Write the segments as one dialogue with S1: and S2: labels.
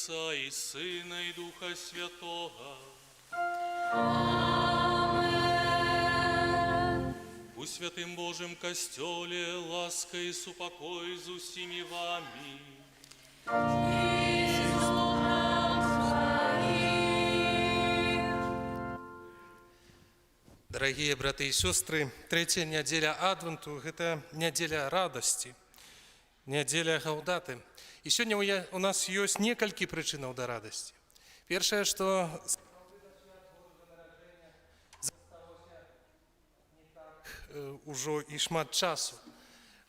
S1: Айца і Сына, і Духа Святога. У святым Божым Касцёле ласка і супакой з усімі вамі.
S2: І з духам тваім.
S3: Дарагія браты і сёстры, трэцяя нядзеля Адвенту — гэта нядзеля радасці, нядзеля Гаўдаты. І сёння у нас ёсць некалькі прычынаў да радасці. Першае, што ўжо і шмат часу.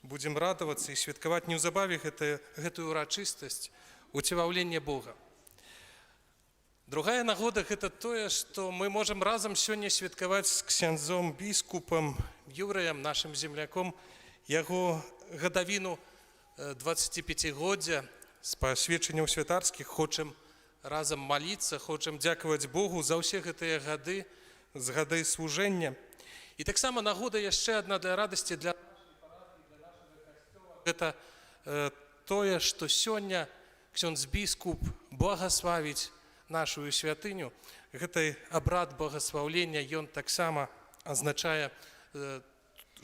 S3: Будзем радавацца і святкаваць неўзабаве гэтую урачыстасць уцелаўлення Бога. Другая нагода — гэта тое, што мы можам разам сёння святкаваць з ксяндзом біскупам Юрыем, нашым земляком, яго гадавіну 25годдзя з пасведчанняў святарскіх. Хочам разам маліцца, хочам дзякаваць Богу за ўсе гэтыя гады, з гады служэння. І таксама нагода яшчэ адна для радасці для гэта тое, што сёння ксёндз біскуп благаславіць нашу святыню. Гэты абрад благаслаўлення, ён таксама азначае,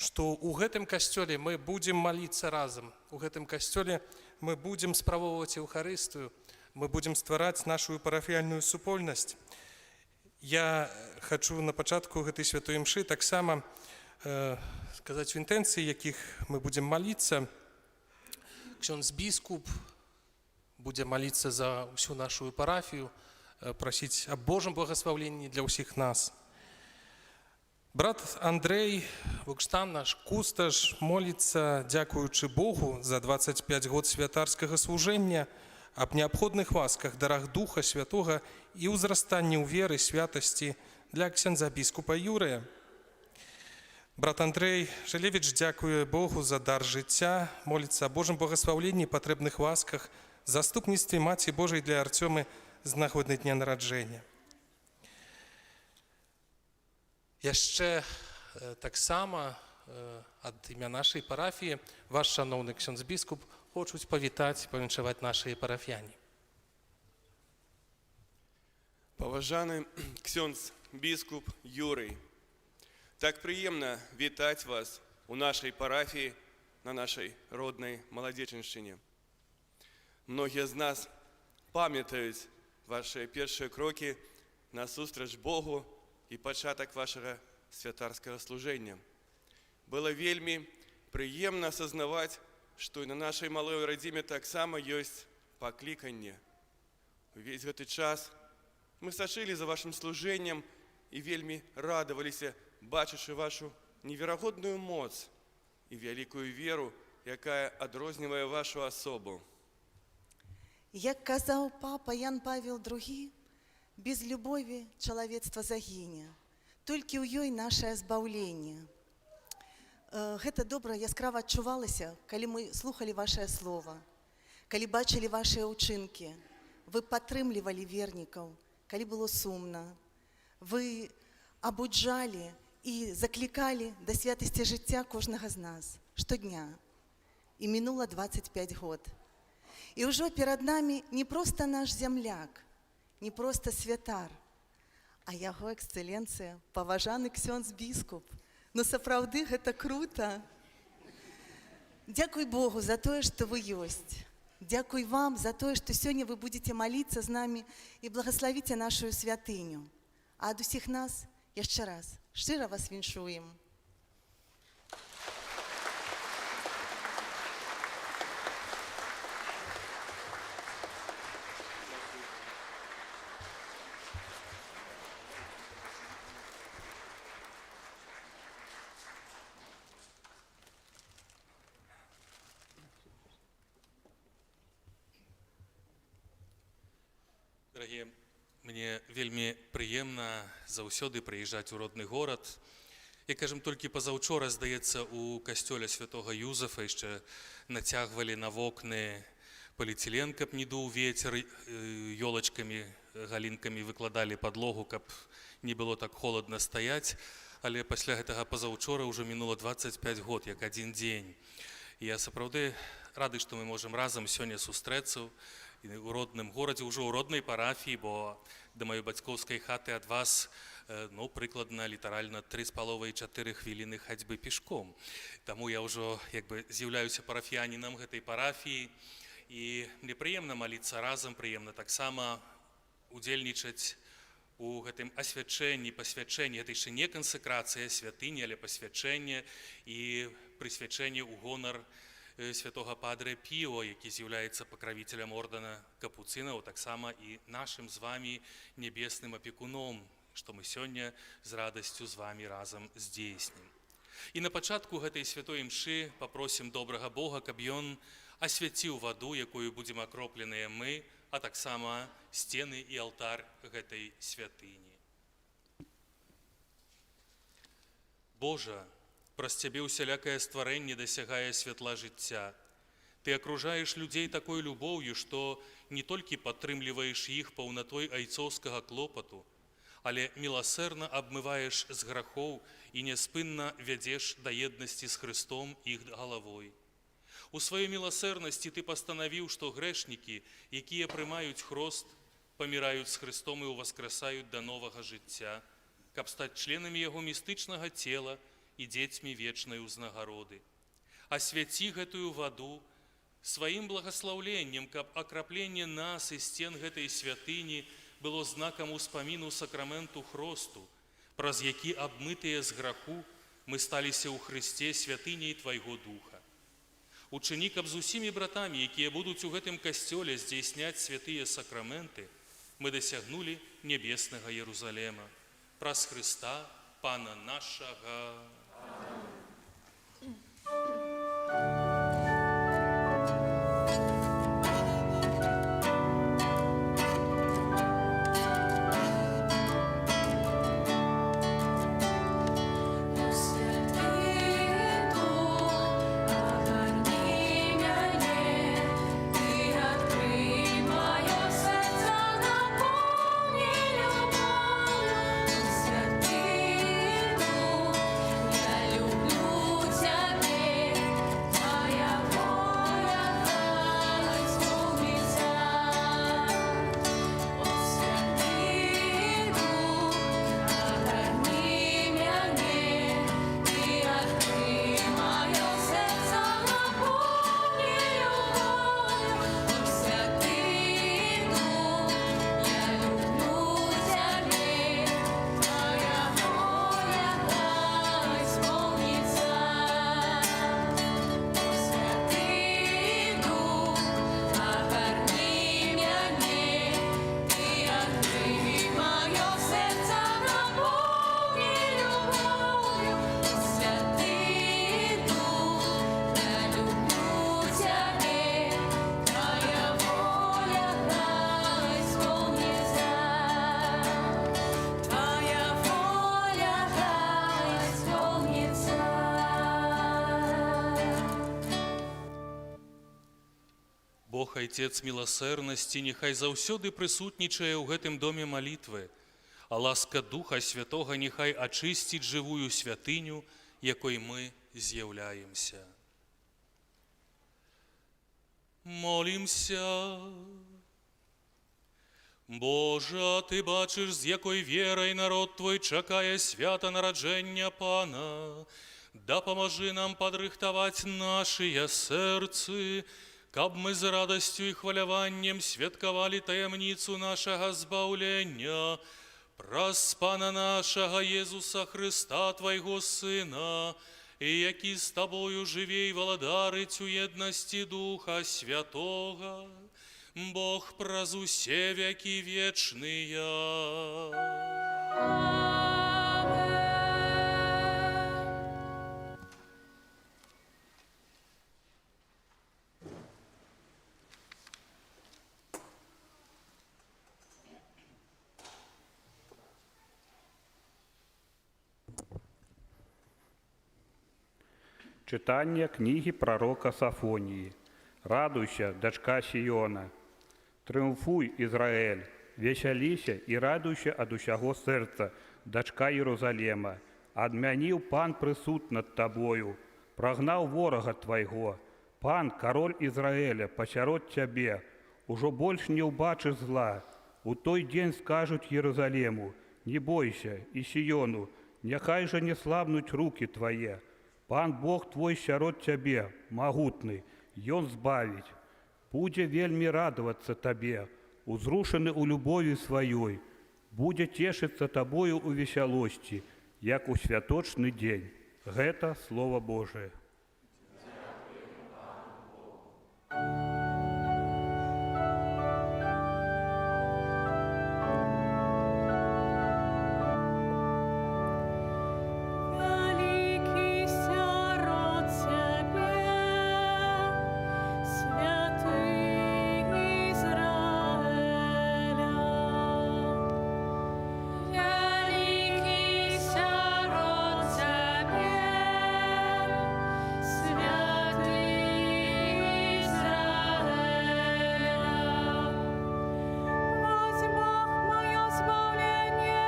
S3: што ў гэтым касцёле мы будзем маліцца разам. У гэтым касцёле мы будзем справоўваць Еўхарыстыю, мы будзем ствараць нашу парафіяльную супольнасць. Я хачу на пачатку гэтай святой імшы таксама сказаць у інтэнцыі, якіх мы будзем маліцца. Ксёндз біскуп будзе маліцца за ўсю нашу парафію, прасіць аб Божым благаслаўленні для ўсіх нас. Брат Андрэй Вукштан, наш кусташ, моліцца, дзякуючы Богу за 25 год святарскага служэння, аб неабходных ласках, дарах Духа Святога і ўзрастанні ў веры, святасці для ксяндза біскупа Юрыя. Брат Андрэй Жалевіч дзякуе Богу за дар жыцця, моліцца аб Божым благаслаўленні, патрэбных ласках, заступніцтве Маці Божай для Арцёмы з нагоды дня нараджэння. Яшчэ таксама ад імя нашай парафіі ваш, шаноўны ксёндз біскуп, хочуць павітаць, павіншаваць нашыя парафіяне.
S4: Паважаны ксёндз біскуп Юрый, так прыемна вітаць вас у нашай парафіі, на нашай роднай Маладзечаншчыне. Многія з нас памятаюць вашыя першыя крокі насустрач Богу і пачатак вашага святарскага служэння. Было вельмі прыемна асазнаваць, што і на нашай малой радзіме таксама ёсць пакліканне. Увесь гэты час мы сачылі за вашым служэннем і вельмі радаваліся, бачачы вашу неверагодную моц і вялікую веру, якая адрознівае вашу асобу.
S5: Як казаў папа Ян Павел II, без любові чалавецтва загіне. Толькі ў ёй нашае збаўленне. Гэта добра яскрава адчувалася, калі мы слухалі вашае слово, калі бачылі вашыя ўчынкі. Вы падтрымлівалі вернікаў, калі было сумна. Вы абуджалі і заклікалі да святасці жыцця кожнага з нас штодня. І мінула 25 год. І ўжо перад намі не проста наш зямляк, не проста святар, а яго эксцэленцыя, паважаны ксёндз біскуп. Ну сапраўды гэта круто. Дзякуй Богу за тое, што вы ёсць. Дзякуй вам за тое, што сёння вы будзеце маліцца з намі і благаславіце нашу святыню. А ад усіх нас яшчэ раз шчыра вас віншуем.
S1: Дарагія, мне вельмі прыемна заўсёды прыязджаць у родны горад. Як кажам, толькі пазаўчора, здаецца, у касцёле святога Юзафа яшчэ нацягвалі на вокны поліэтылен, каб не дуў ветер, ёлачкамі, галінкамі выкладалі падлогу, каб не было так холадна стаяць. Але пасля гэтага пазаўчора ўжо мінула 25 год, як адзін дзень. І я сапраўды рады, што мы можам разам сёння сустрэцца. І ў родным горадзе, ўжо ў роднай парафіі, бо да маёй бацькоўскай хаты ад вас, ну, прыкладна літаральна 3,5-4 хвіліны хадзьбы пешком. Таму я ўжо як бы з'яўляюся парафіянінам гэтай парафіі, і мне прыемна маліцца разам, прыемна таксама удзельнічаць у гэтым асвячэнні, пасвячэнні. Гэта яшчэ не кансекрацыя святыні, але пасвячэнне і прысвячэнне ў гонар святога Падрэ Піо, які з'яўляецца пакравіцелем ордэна капуцынаў, таксама і нашым з вамі нябесным апекуном, што мы сёння з радасцю з вамі разам здзейснім. І на пачатку гэтай святой імшы папросім добрага Бога, каб ён асвяціў ваду, якою будзем акропленыя мы, а таксама сцены і алтар гэтай святыні. Божа, праз Цябе ўсялякае стварэнне дасягае святла жыцця. Ты акружаеш людзей такой любоўю, што не толькі падтрымліваеш іх паўнатой айцоўскага клопату, але міласэрна абмываеш з грахоў і няспынна вядзеш да еднасці з Хрыстом, іх галавой. У сваёй міласэрнасці ты пастанавіў, што грэшнікі, якія прымаюць хрост, паміраюць з Хрыстом і ўваскрасаюць да новага жыцця, каб стаць членамі яго містычнага цела і дзецьмі вечнай узнагароды. Асвяці гэтую ваду сваім благаслаўленнем, каб акрапленне нас і сцен гэтай святыні было знакам успаміну сакраменту хросту, праз які, абмытыя з граху, мы сталіся ў Хрысце святыняй Твайго Духа. Учыні, каб з усімі братамі, якія будуць у гэтым касцёле здзейсняць святыя сакраменты, мы дасягнулі нябеснага Ерузалема. Праз Хрыста, Пана нашага.
S2: О, Святы Дух, агарні мяне, Ты адкрый маё сэрца, напоўні любоўю. О, Святы Дух, я люблю Цябе, Твая воля хай споўніцца. О, Святы Дух, агарні мяне, Ты адкрый маё сэрца, напоўні любоўю. О, Святы Дух, я люблю Цябе, Твая воля хай споўніцца. О, Святы Дух, агарні мяне, Ты адкрый маё сэрца, напоўні любоўю. О, Святы Дух, я люблю Цябе, Твая воля хай споўніцца. Твая воля хай споўніцца.
S1: Бог, Айцец міласэрнасці, няхай заўсёды прысутнічае ў гэтым доме малітвы, а ласка Духа Святога няхай ачысціць жывую святыню, якой мы з'яўляемся. Молімся. Божа, Ты бачыш, з якой верай народ Твой чакае свята нараджэння Пана. Дапамажы нам падрыхтаваць нашыя сэрцы, каб мы з радасцю і хваляваннем святкавалі таямніцу нашага збаўлення, праз Пана нашага Езуса Хрыста, Твайго Сына, які з Табою жыве і валадарыць у еднасці Духа Святога, Бог праз усе вякі вечныя.
S2: Амэн.
S6: Чытанне кнігі прарока Сафоніі. Радуйся, дачка Сіёна. Трыумфуй, Ізраэль, весяліся і радуйся ад усяго сэрца, дачка Ерузалема. Адмяніў Пан прысуд над табою, прагнаў ворага твайго. Пан, кароль Ізраэля, пасярод цябе. ужо больш не ўбачыш зла. У той дзень скажуць Ерузалему: не бойся, і Сіёну, няхай жа не слабнуць рукі твае. Пан Бог твой сярод цябе, магутны, ён збавіць. Будзе вельмі радавацца табе, узрушаны ў любові сваёй, будзе цешыцца табою ў весялосці, як у святочны дзень. Гэта Слова Божае.
S2: Вялікі сярод цябе, святы Ізраэля. Вялікі сярод цябе, святы Ізраэля. Вось Бог маё збаўленне,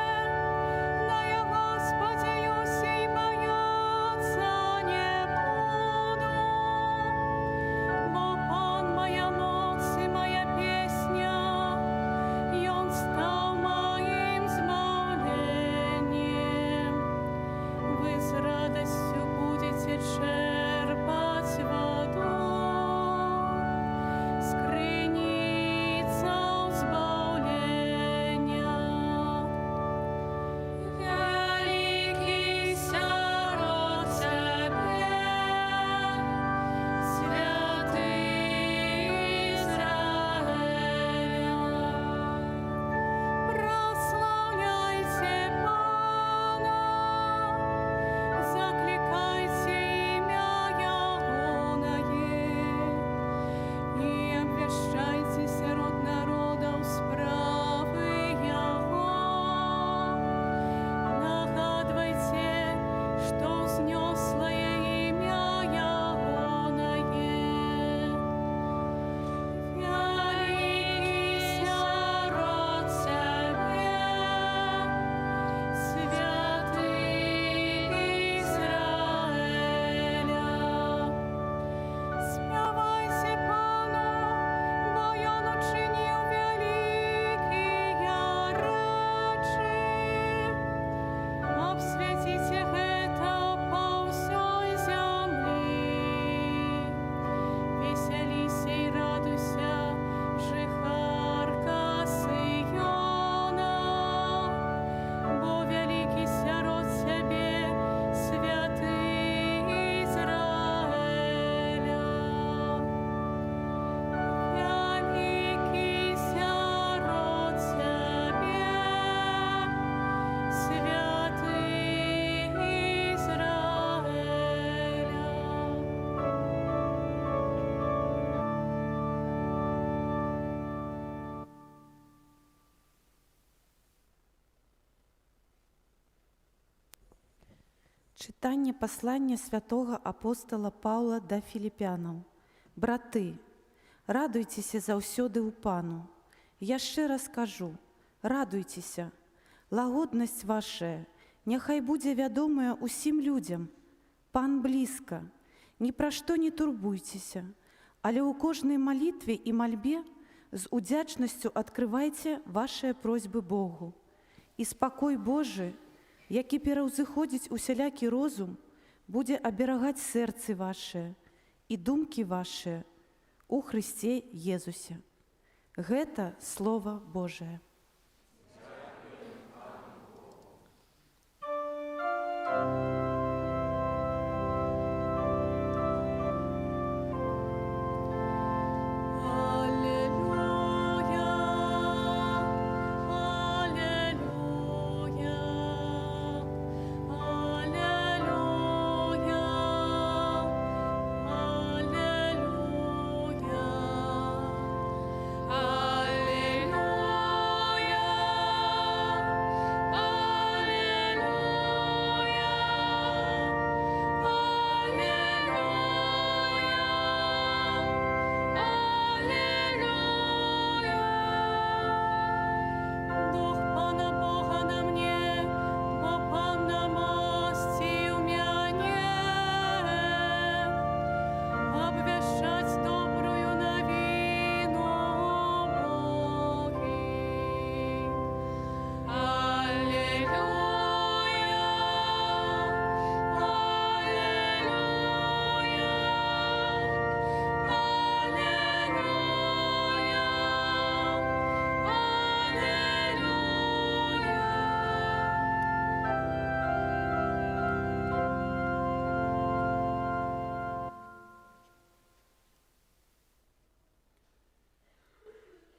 S2: на Яго спадзяюся і баяцца не буду. Бо Пан мая моц і мая песня, Ён стаў маім збаўленнем. Вы з радасцю будзеце чэрпаць ваду з крыніцаў збаўлення. Вялікі сярод цябе, святы Ізраэля. Праслаўляйце Пана, заклікайце імя Ягонае і абвяшчайце сярод народаў справы Яго. Нагадвайце, што ўзнёслае імя Ягонае. Вялікі сярод цябе, святы Ізраэля. Спявайце Пану, бо Ён учыніў вялікія рэчы. Абвясціце гэта па ўсёй зямлі. Весяліся і радуйся, жыхарка Сыёна, бо вялікі сярод цябе святы Ізраэля. Вялікі сярод цябе, святы Ізраэля.
S7: Чытанне паслання святога апостала Паўла да філіпянаў. Браты, радуйцеся заўсёды ў Пану. Яшчэ раз кажу, радуйцеся. Лагоднасць вашая няхай будзе вядомая ўсім людзям. Пан блізка. Ні пра што не турбуйцеся, але ў кожнай малітве і мальбе з удзячнасцю адкрывайце вашыя просьбы Богу. І спакой Божы, які пераўзыходзіць усялякі розум, будзе аберагаць сэрцы вашыя і думкі вашыя у Хрысце Езусе. Гэта Слова Божае.
S2: Алелюя, алелюя, алелюя, алелюя, алелюя.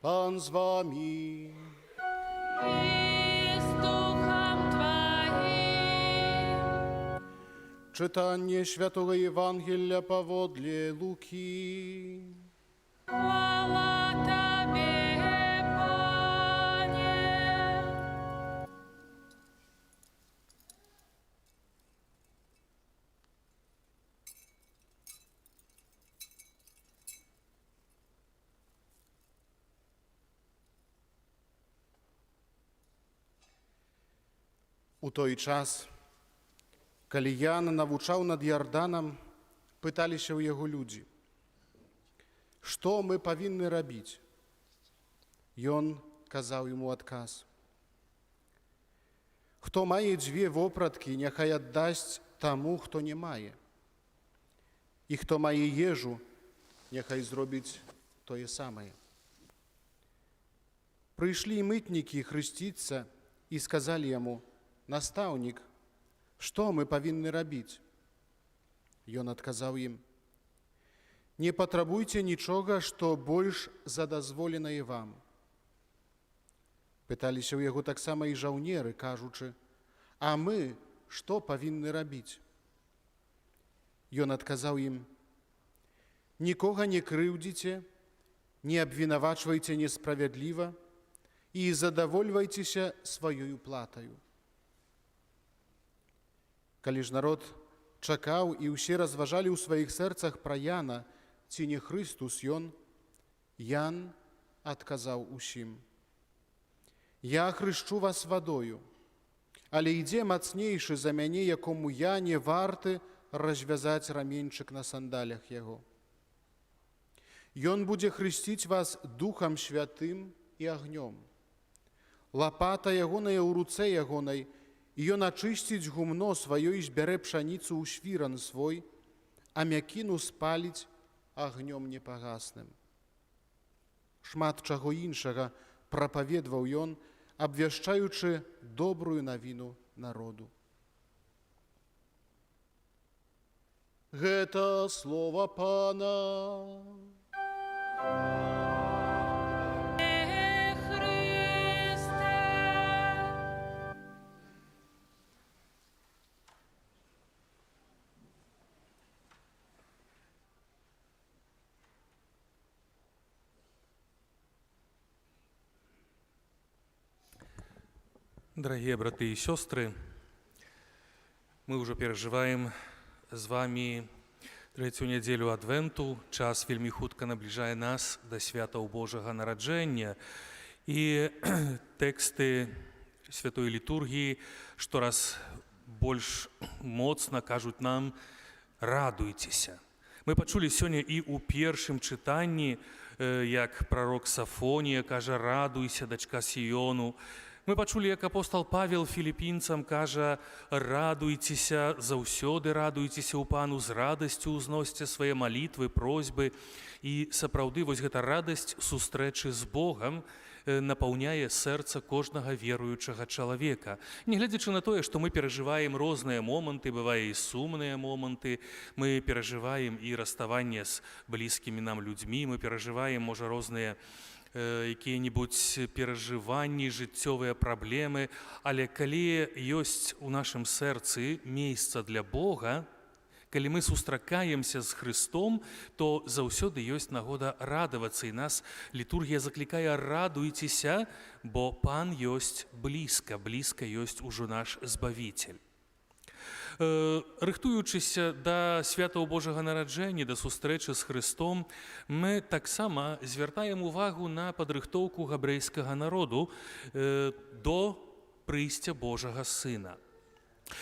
S8: Пан з вамі.
S2: І з духам Тваім.
S8: Чытанне святога Евангелля паводле Лукі.
S2: Хвала Табе, Пане.
S8: У той час, калі Ян навучаў над Ярданам, пыталіся ў яго людзі: Што мы павінны рабіць? Ён казаў ім у адказ: Хто мае дзве вопраткі, няхай аддасць таму, хто не мае. І хто мае ежу, няхай зробіць тое самае. Прыйшлі і мытнікі хрысціцца і сказалі яму: «Настаўнік, што мы павінны рабіць?» Ён адказаў ім: «Не патрабуйце нічога, што больш за дазволенае вам». Пыталіся ў яго таксама і жаўнеры, кажучы: «А мы што павінны рабіць?» Ён адказаў ім: «Нікога не крыўдзіце, не абвінавачвайце несправядліва і задавольвайцеся сваёю платаю». Калі ж народ чакаў і ўсе разважалі ў сваіх сэрцах пра Яна, ці не Хрыстус ён, Ян адказаў усім: «Я хрышчу вас вадою, але ідзе мацнейшы за мяне, якому я не варты развязаць раменьчык на сандалях яго. Ён будзе хрысціць вас Духам Святым і агнём. Лапата ягоная ў руцэ ягонай, і ён ачысціць гумно сваё і збярэ пшаніцу ў свіран свой, а мякіну спаліць агнём непагасным». Шмат чаго іншага прапаведваў ён, абвяшчаючы добрую навіну народу. Гэта слова Пана.
S2: Хрысце.
S1: Дарагія браты і сёстры, мы ўжо перажываем з вамі трэцюю нядзелю Адвенту. Час вельмі хутка набліжае нас да святаў Божага Нараджэння. І тэксты святой літургіі штораз больш моцна кажуць нам: радуйцеся. Мы пачулі сёння і ў першым чытанні, як прарок Сафонія кажа: радуйся, дачка Сіёну. Мы пачулі, як апостал Павел філіпінцам кажа: радуйцеся, заўсёды радуйцеся ў Пану, з радасцю ўзносьце свае малітвы, просьбы. І сапраўды вось гэта радасць сустрэчы з Богам напаўняе сэрца кожнага веруючага чалавека. Нягледзячы на тое, што мы перажываем розныя моманты, бывае і сумныя моманты, мы перажываем і расставанне з блізкімі нам людзьмі, мы перажываем, можа, розныя якія-небудзь перажыванні, жыццёвыя праблемы, але калі ёсць у нашым сэрцы месца для Бога, калі мы сустракаемся з Хрыстом, то заўсёды ёсць нагода радавацца, і нас літургія заклікае: радуйцеся, бо Пан ёсць блізка, блізка ёсць ужо наш Збавіцель. Рыхтуючыся да святаў Божага Нараджэння, да сустрэчы з Хрыстом, мы таксама звяртаем увагу на падрыхтоўку габрэйскага народу до прыйсця Божага Сына.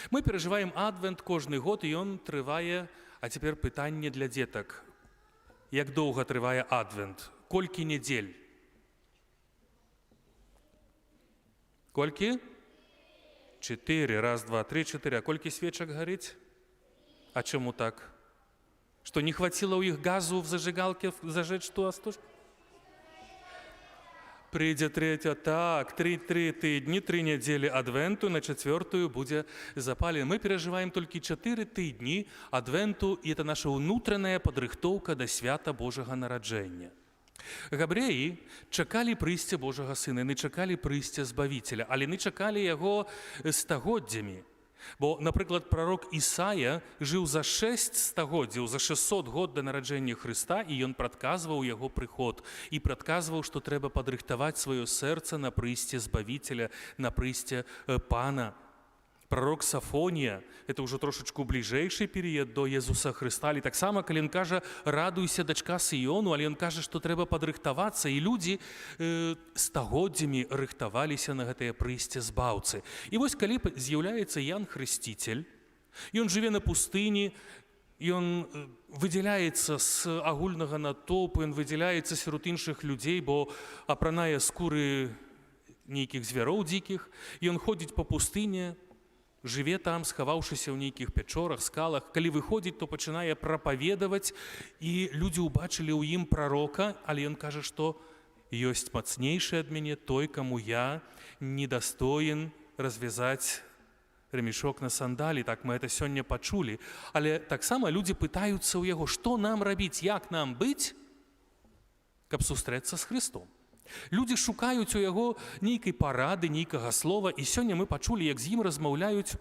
S1: Мы перажываем Адвент кожны год, і ён трывае, а цяпер пытанне для дзетак. Як доўга трывае Адвент? Колькі нядзель? Колькі? Чатыры. Раз, два, тры, чатыры. А колькі свечак гарыць? А чаму так? Что, не хватило у іх газу в зажигалке зажечь ту остужку? Прыйдзе трэця, так, 3 тыдні, 3 нядзелі адвенту, на чацвёртую будзе запалена. Мы перажываем толькі 4 тыдні адвенту, і это наша ўнутраная падрыхтоўка да свята Божага Нараджэння. Габрэі чакалі прыйсця Божага Сына, яны чакалі прыйсця Збавіцеля, але яны чакалі яго стагоддзямі. Бо, напрыклад, прарок Ісая жыў за 6 стагоддзяў, за 600 год да нараджэння Хрыста, і ён прадказваў яго прыход і прадказваў, што трэба падрыхтаваць сваё сэрца на прыйсце Збавіцеля, на прыйсце Пана. Прарок Сафонія, это ўжо трошачку бліжэйшы перыяд до Езуса Хрыста, але таксама, калі ён кажа: «Радуйся, дачка Сіёну», але ён кажа, што трэба падрыхтавацца, і людзі стагоддзямі рыхтаваліся на гэтае прыйсце Збаўцы. І вось калі з'яўляецца Ян Хрысціцель, ён жыве на пустыні, ён выдзяляецца з агульнага натоўпу, ён выдзяляецца сярод іншых людзей, бо апранае скуры нейкіх звяроў дзікіх, ён ходзіць па пустыне, жыве там, схаваўшыся ў нейкіх пячорах, скалах. Калі выходзіць, то пачынае прапаведаваць, і людзі ўбачылі ў ім прарока, але ён кажа, што ёсць мацнейшы ад мяне, той, каму я недастоен развязаць ремешок на сандалі. Так мы это сёння пачулі. Але таксама людзі пытаюцца ў яго, што нам рабіць, як нам быць, каб сустрэцца з Христом. Людзі шукаюць у яго нейкай парады, нейкага слова, і сёння мы пачулі, як з ім размаўляюць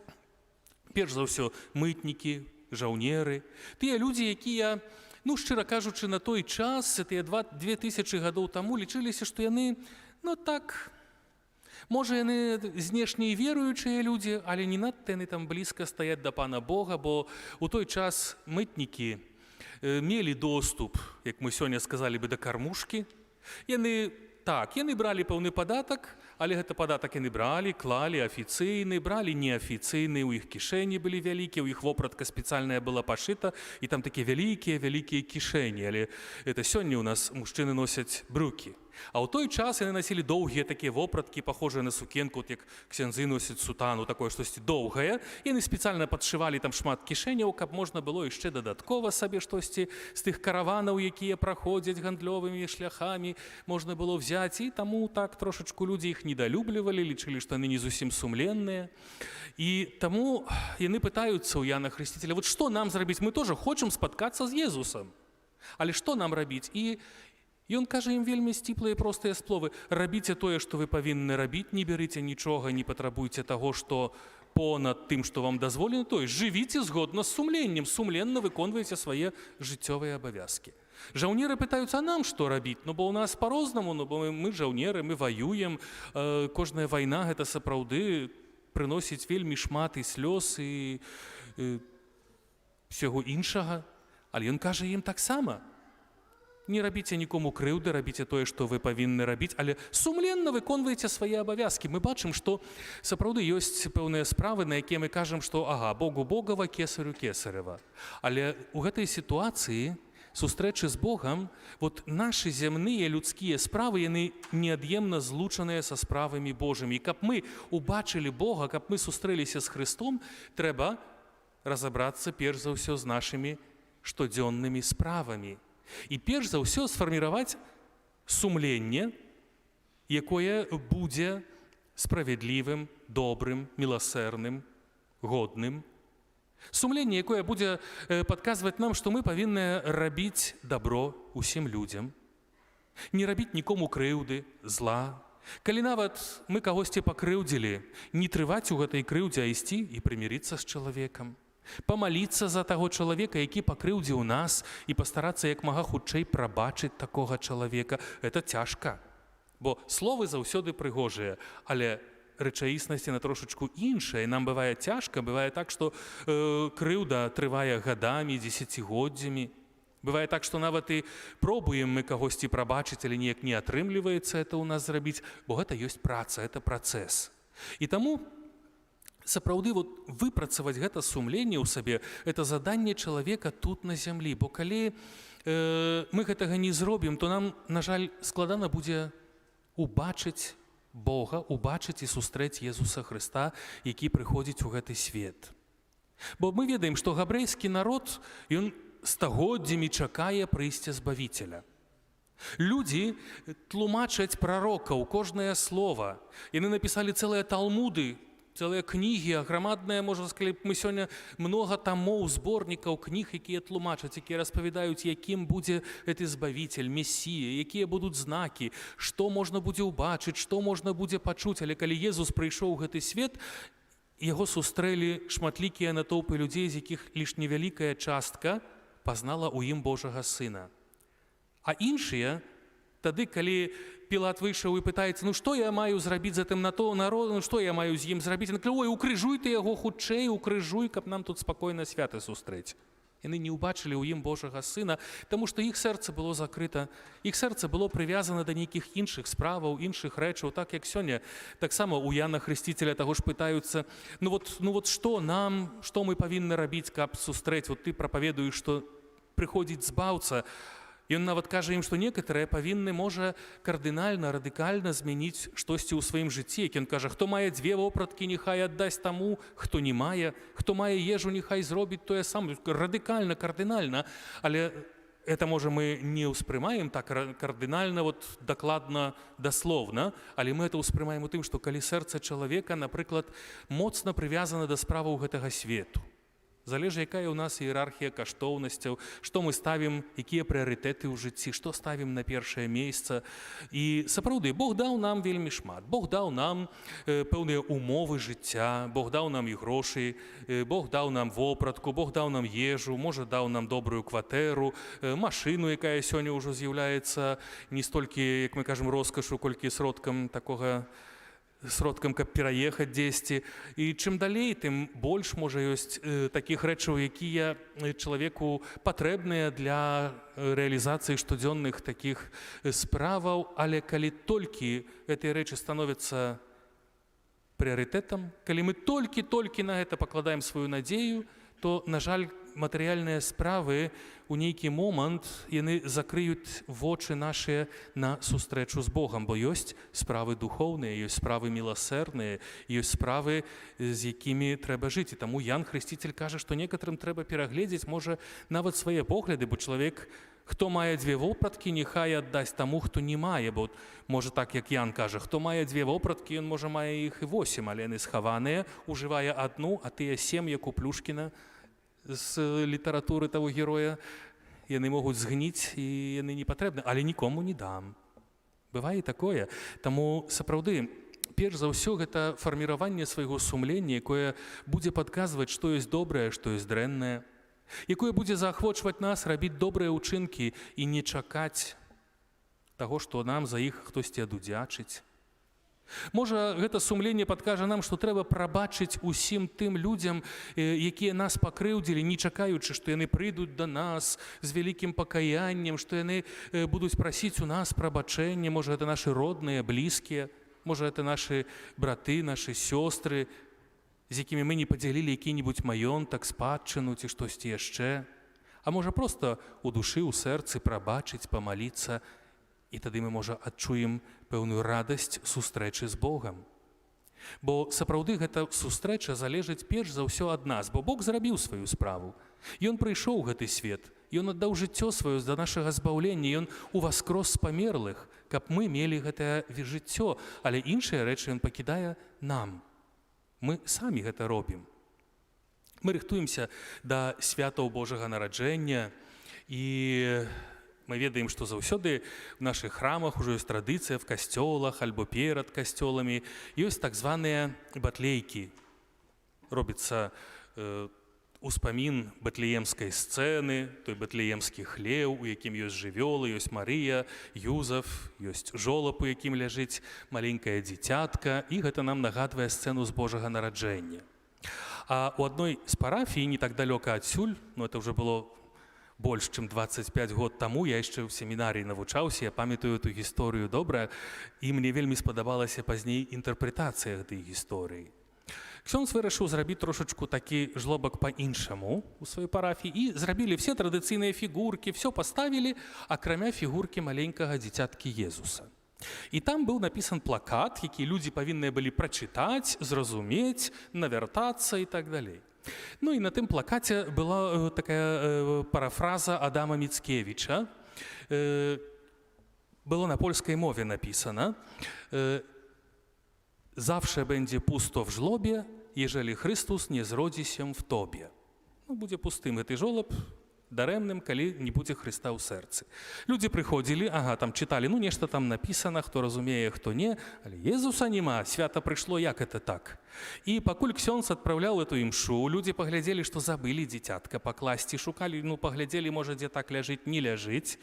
S1: перш за ўсё мытнікі, жаўнеры, тыя людзі, якія, ну, шчыра кажучы, на той час, тыя 2000 гадоў таму, лічыліся, што яны, ну так, можа, яны знешне і веруючыя людзі, але не надта яны там блізка стаяць да Пана Бога, бо у той час мытнікі мелі доступ, як мы сёння сказалі бы, да кармушкі. Яны так, яны бралі пэўны падатак, але гэта падатак яны бралі, клалі афіцыйны, бралі неафіцыйны, у іх кішэні былі вялікія, у іх вопратка спецыяльная была пашыта, і там такія вялікія, вялікія кішэні, але это сёння у нас мужчыны носяць брюки. А ў той час яны насілі доўгія такія вопраткі, похожыя на сукенку, от як ксяндзы носяць сутану, такое штосьці доўгае. Яны спецыяльна падшывалі там шмат кішэняў, каб можна было яшчэ дадаткова сабе штосьці з тых караванаў, якія праходзяць гандлёвымі шляхамі, можна было взяць. І таму так трошачку людзі іх недалюблівалі, лічылі, што яны не зусім сумленныя. І таму яны пытаюцца ў Яна Хрысціцеля: вот што нам зрабіць? Мы тоже хочам спаткацца з Езусам. Але што нам рабіць? І ён кажа ім вельмі сціплыя і простыя словы: рабіце тое, што вы павінны рабіць, не берыце нічога, не патрабуйце таго, што понад тым, што вам дазволена, то есть жывіце згодна з сумленнем, сумленна выконвайце свае жыццёвыя абавязкі. Жаўнеры пытаюцца: а нам што рабіць? Ну бо ў нас па-рознаму, ну бо мы жаўнеры, мы ваюем, кожная вайна гэта сапраўды прыносіць вельмі шмат і слёз, і всяго іншага. Але ён кажа ім таксама: не рабіце нікому крыўды, рабіце тое, што вы павінны рабіць, але сумленна выконвайце свае абавязкі. Мы бачым, што сапраўды ёсць пэўныя справы, на якія мы кажам, што ага, Богу Богава, кесарю кесарева. Але ў гэтай сітуацыі сустрэчы з Богам, вот нашы зямныя людскія справы, яны неад'емна злучаныя са справамі Божымі. І каб мы убачылі Бога, каб мы сустрэліся з Христом, трэба разабрацца перш за ўсё з нашымі штодзённымі справамі. І перш за ўсё сфарміраваць сумленне, якое будзе справядлівым, добрым, міласэрным, годным. Сумленне, якое будзе падказваць нам, што мы павінны рабіць дабро усім людзям, не рабіць нікому крыўды, зла. Калі нават мы кагосьці пакрыўдзілі, не трываць у гэтай крыўдзе, а ісці і прымірыцца з чалавекам. Памаліцца за таго чалавека, які пакрыўдзіў нас, і пастарацца як мага хутчэй прабачыць такога чалавека. Это цяжка. Бо словы заўсёды прыгожыя, але рэчаіснасць на трошачку іншая. Нам бывае цяжка, бывае так, што крыўда трывае гадамі, дзесяцігоддзямі. Бывае так, што нават і пробуем мы кагосьці прабачыць, але неяк не атрымліваецца это ў нас зрабіць, бо гэта ёсць праца, это працэс. І таму сапраўды вот выпрацаваць гэта сумленне ў сабе — это заданне чалавека тут на зямлі, бо калі мы гэтага не зробім, то нам, на жаль, складана будзе убачыць Бога, убачыць і сустрэць Езуса Хрыста, які прыходзіць у гэты свет. Бо мы ведаем, што габрэйскі народ, ён стагоддзямі чакае прыйсця Збавіцеля. Людзі тлумачаць прарокаў, кожнае слово. Яны напісалі цэлыя талмуды. Цэлыя кнігі, аграмадныя, можна сказаць, мы сёння многа тамоў, зборнікаў кніг, якія тлумачаць, якія распавядаюць, якім будзе гэты збавіцель, месія, якія будуць знакі, што можна будзе ўбачыць, што можна будзе пачуць. Але калі Езус прыйшоў у гэты свет, яго сустрэлі шматлікія натоўпы людзей, з якіх лишь невялікая частка пазнала ў ім Божага Сына. А іншыя, тады, калі Пілат выйшаў і пытаецца: «Ну, што я маю зрабіць з гэтым на то народу, што я маю з ім зрабіць?» Ён кажа: «Ой, укрыжуй ты яго хутчэй, укрыжуй, каб нам тут спакойна свята сустрэць». Яны не ўбачылі ў ім Божага Сына, таму што іх сэрца было закрыта, іх сэрца было прывязана да нейкіх іншых справаў, іншых рэчаў, так як сёння таксама у Яна Хрысціцеля таго ж пытаюцца: Ну вот што нам, што мы павінны рабіць, каб сустрэць, вот ты прапаведуеш, што прыходзіць Збаўца?» Ён нават кажа ім, што некаторыя павінны, можа, кардынальна, радыкальна змяніць штосьці ў сваім жыцці, як ён кажа: «Хто мае дзве вопраткі, няхай аддасць таму, хто не мае, хто мае ежу, няхай зробіць тое самае». Радыкальна, кардынальна, але это, можа, мы не ўспрымаем так кардынальна, вот дакладна, даслоўна, але мы это ўспрымаем у тым, што калі сэрца чалавека, напрыклад, моцна прывязана да справаў гэтага свету, залежа, якая ў нас іерархія каштоўнасцяў, што мы ставім, якія прыярытэты ў жыцці, што ставім на першае месца. І сапраўды, Бог даў нам вельмі шмат. Бог даў нам пэўныя умовы жыцця, Бог даў нам і грошы, Бог даў нам вопратку, Бог даў нам ежу, можа, даў нам добрую кватэру, машыну, якая сёння ўжо з'яўляецца не столькі, як мы кажам, роскашу, колькі сродкам такога, сродкам, каб пераехаць дзесьці. І чым далей, тым больш, можа, ёсць такіх рэчаў, якія чалавеку патрэбныя для рэалізацыі штодзённых такіх справаў, але калі толькі гэтыя рэчы становяцца прыярытэтам, калі мы толькі-толькі на гэта пакладаем сваю надзею, то, на жаль, матэрыяльныя справы у нейкі момант яны закрыюць вочы нашыя на сустрэчу з Богам, бо ёсць справы духоўныя, ёсць справы міласэрныя, ёсць справы, з якімі трэба жыць. І таму Ян Хрысціцель кажа, што некаторым трэба перагледзець, можа, нават свае погляды, бо чалавек, хто мае дзве вопраткі, няхай аддасць таму, хто не мае, бо, можа, так як Ян кажа, хто мае дзве вопраткі, ён, можа, мае іх і восем, але яны схаваныя, ужывае адну, а тыя сем, як у Плюшкіна з літаратуры таго героя, яны могуць згніць і яны не патрэбны, але нікому не дам. Бывае і такое. Таму сапраўды, перш за ўсё, гэта фарміраванне свайго сумлення, якое будзе падказваць, што ёсць добрае, што ёсць дрэннае, якое будзе заахвочваць нас рабіць добрыя ўчынкі і не чакаць таго, што нам за іх хтосьці адудзячыць. Можа, гэта сумленне падкажа нам, што трэба прабачыць усім тым людзям, якія нас пакрыўдзілі, не чакаючы, што яны прыйдуць да нас з вялікім пакаяннем, што яны будуць прасіць у нас прабачэння, можа, гэта нашы родныя, блізкія, можа, это нашы браты, нашы сёстры, з якімі мы не падзялілі які-небудзь маёнтак, спадчыну ці штосьці яшчэ. А можа, проста у душы, у сэрцы прабачыць, памаліцца, і тады мы, можа, адчуем пэўную радасць сустрэчы з Богам. Бо сапраўды гэта сустрэча залежыць перш за ўсё ад нас, бо Бог зрабіў сваю справу. Ён прыйшоў у гэты свет, Ён аддаў жыццё сваё за нашага збаўлення, Ён уваскрос з памерлых, каб мы мелі гэтае жыццё, але іншыя рэчы Ён пакідае нам. Мы самі гэта робім. Мы рыхтуемся да святаў Божага нараджэння, і мы ведаем, што заўсёды в нашых храмах ужо ёсць традыцыя, в касцёлах альбо перад касцёламі ёсць так званыя батлейкі. Робіцца успамін батлеемскай сцэны, той батлеемскі хлеў, у якім ёсць жывёлы, ёсць Марыя, Юзаф, ёсць жолаб, у якім ляжыць маленькае дзіцятка, і гэта нам нагадвае сцэну з Божага нараджэння. А у адной з парафій не так далёка адсюль, ну, это уже было больш чым 25 год таму, я яшчэ ў семінарыі навучаўся, я памятаю эту гісторыю добра, і мне вельмі спадабалася пазней інтэрпрэтацыя гэтай гісторыі. Ксёндз вырашыў зрабіць трошачку такі жлобак па-іншаму у сваёй парафіі, і зрабілі все традыцыйныя фігуркі, все паставілі, акрамя фігуркі маленькага дзіцяткі Езуса. І там быў напісан плакат, які людзі павінны былі прачытаць, зразумець, навяртацца і так далей. Ну і на тым плакаце была такая парафраза Адама Міцкевіча. Было на польскай мове напісана. Zawsze będzie pusto w żłobie, jeżeli Chrystus nie zrodzi się w tobie. Ну, будзе пустым гэты жолаб, дарэмным, калі не будзе Хрыста ў сэрцы. Людзі прыходзілі, ага, там чыталі, ну нешта там напісана, хто разумее, хто не, але Езуса няма, свята прыйшло, як это так? І пакуль ксёндз адпраўляў эту імшу, людзі паглядзелі, што забылі дзіцятка пакласці, шукалі, ну паглядзелі, можа, дзе так ляжыць, не ляжыць.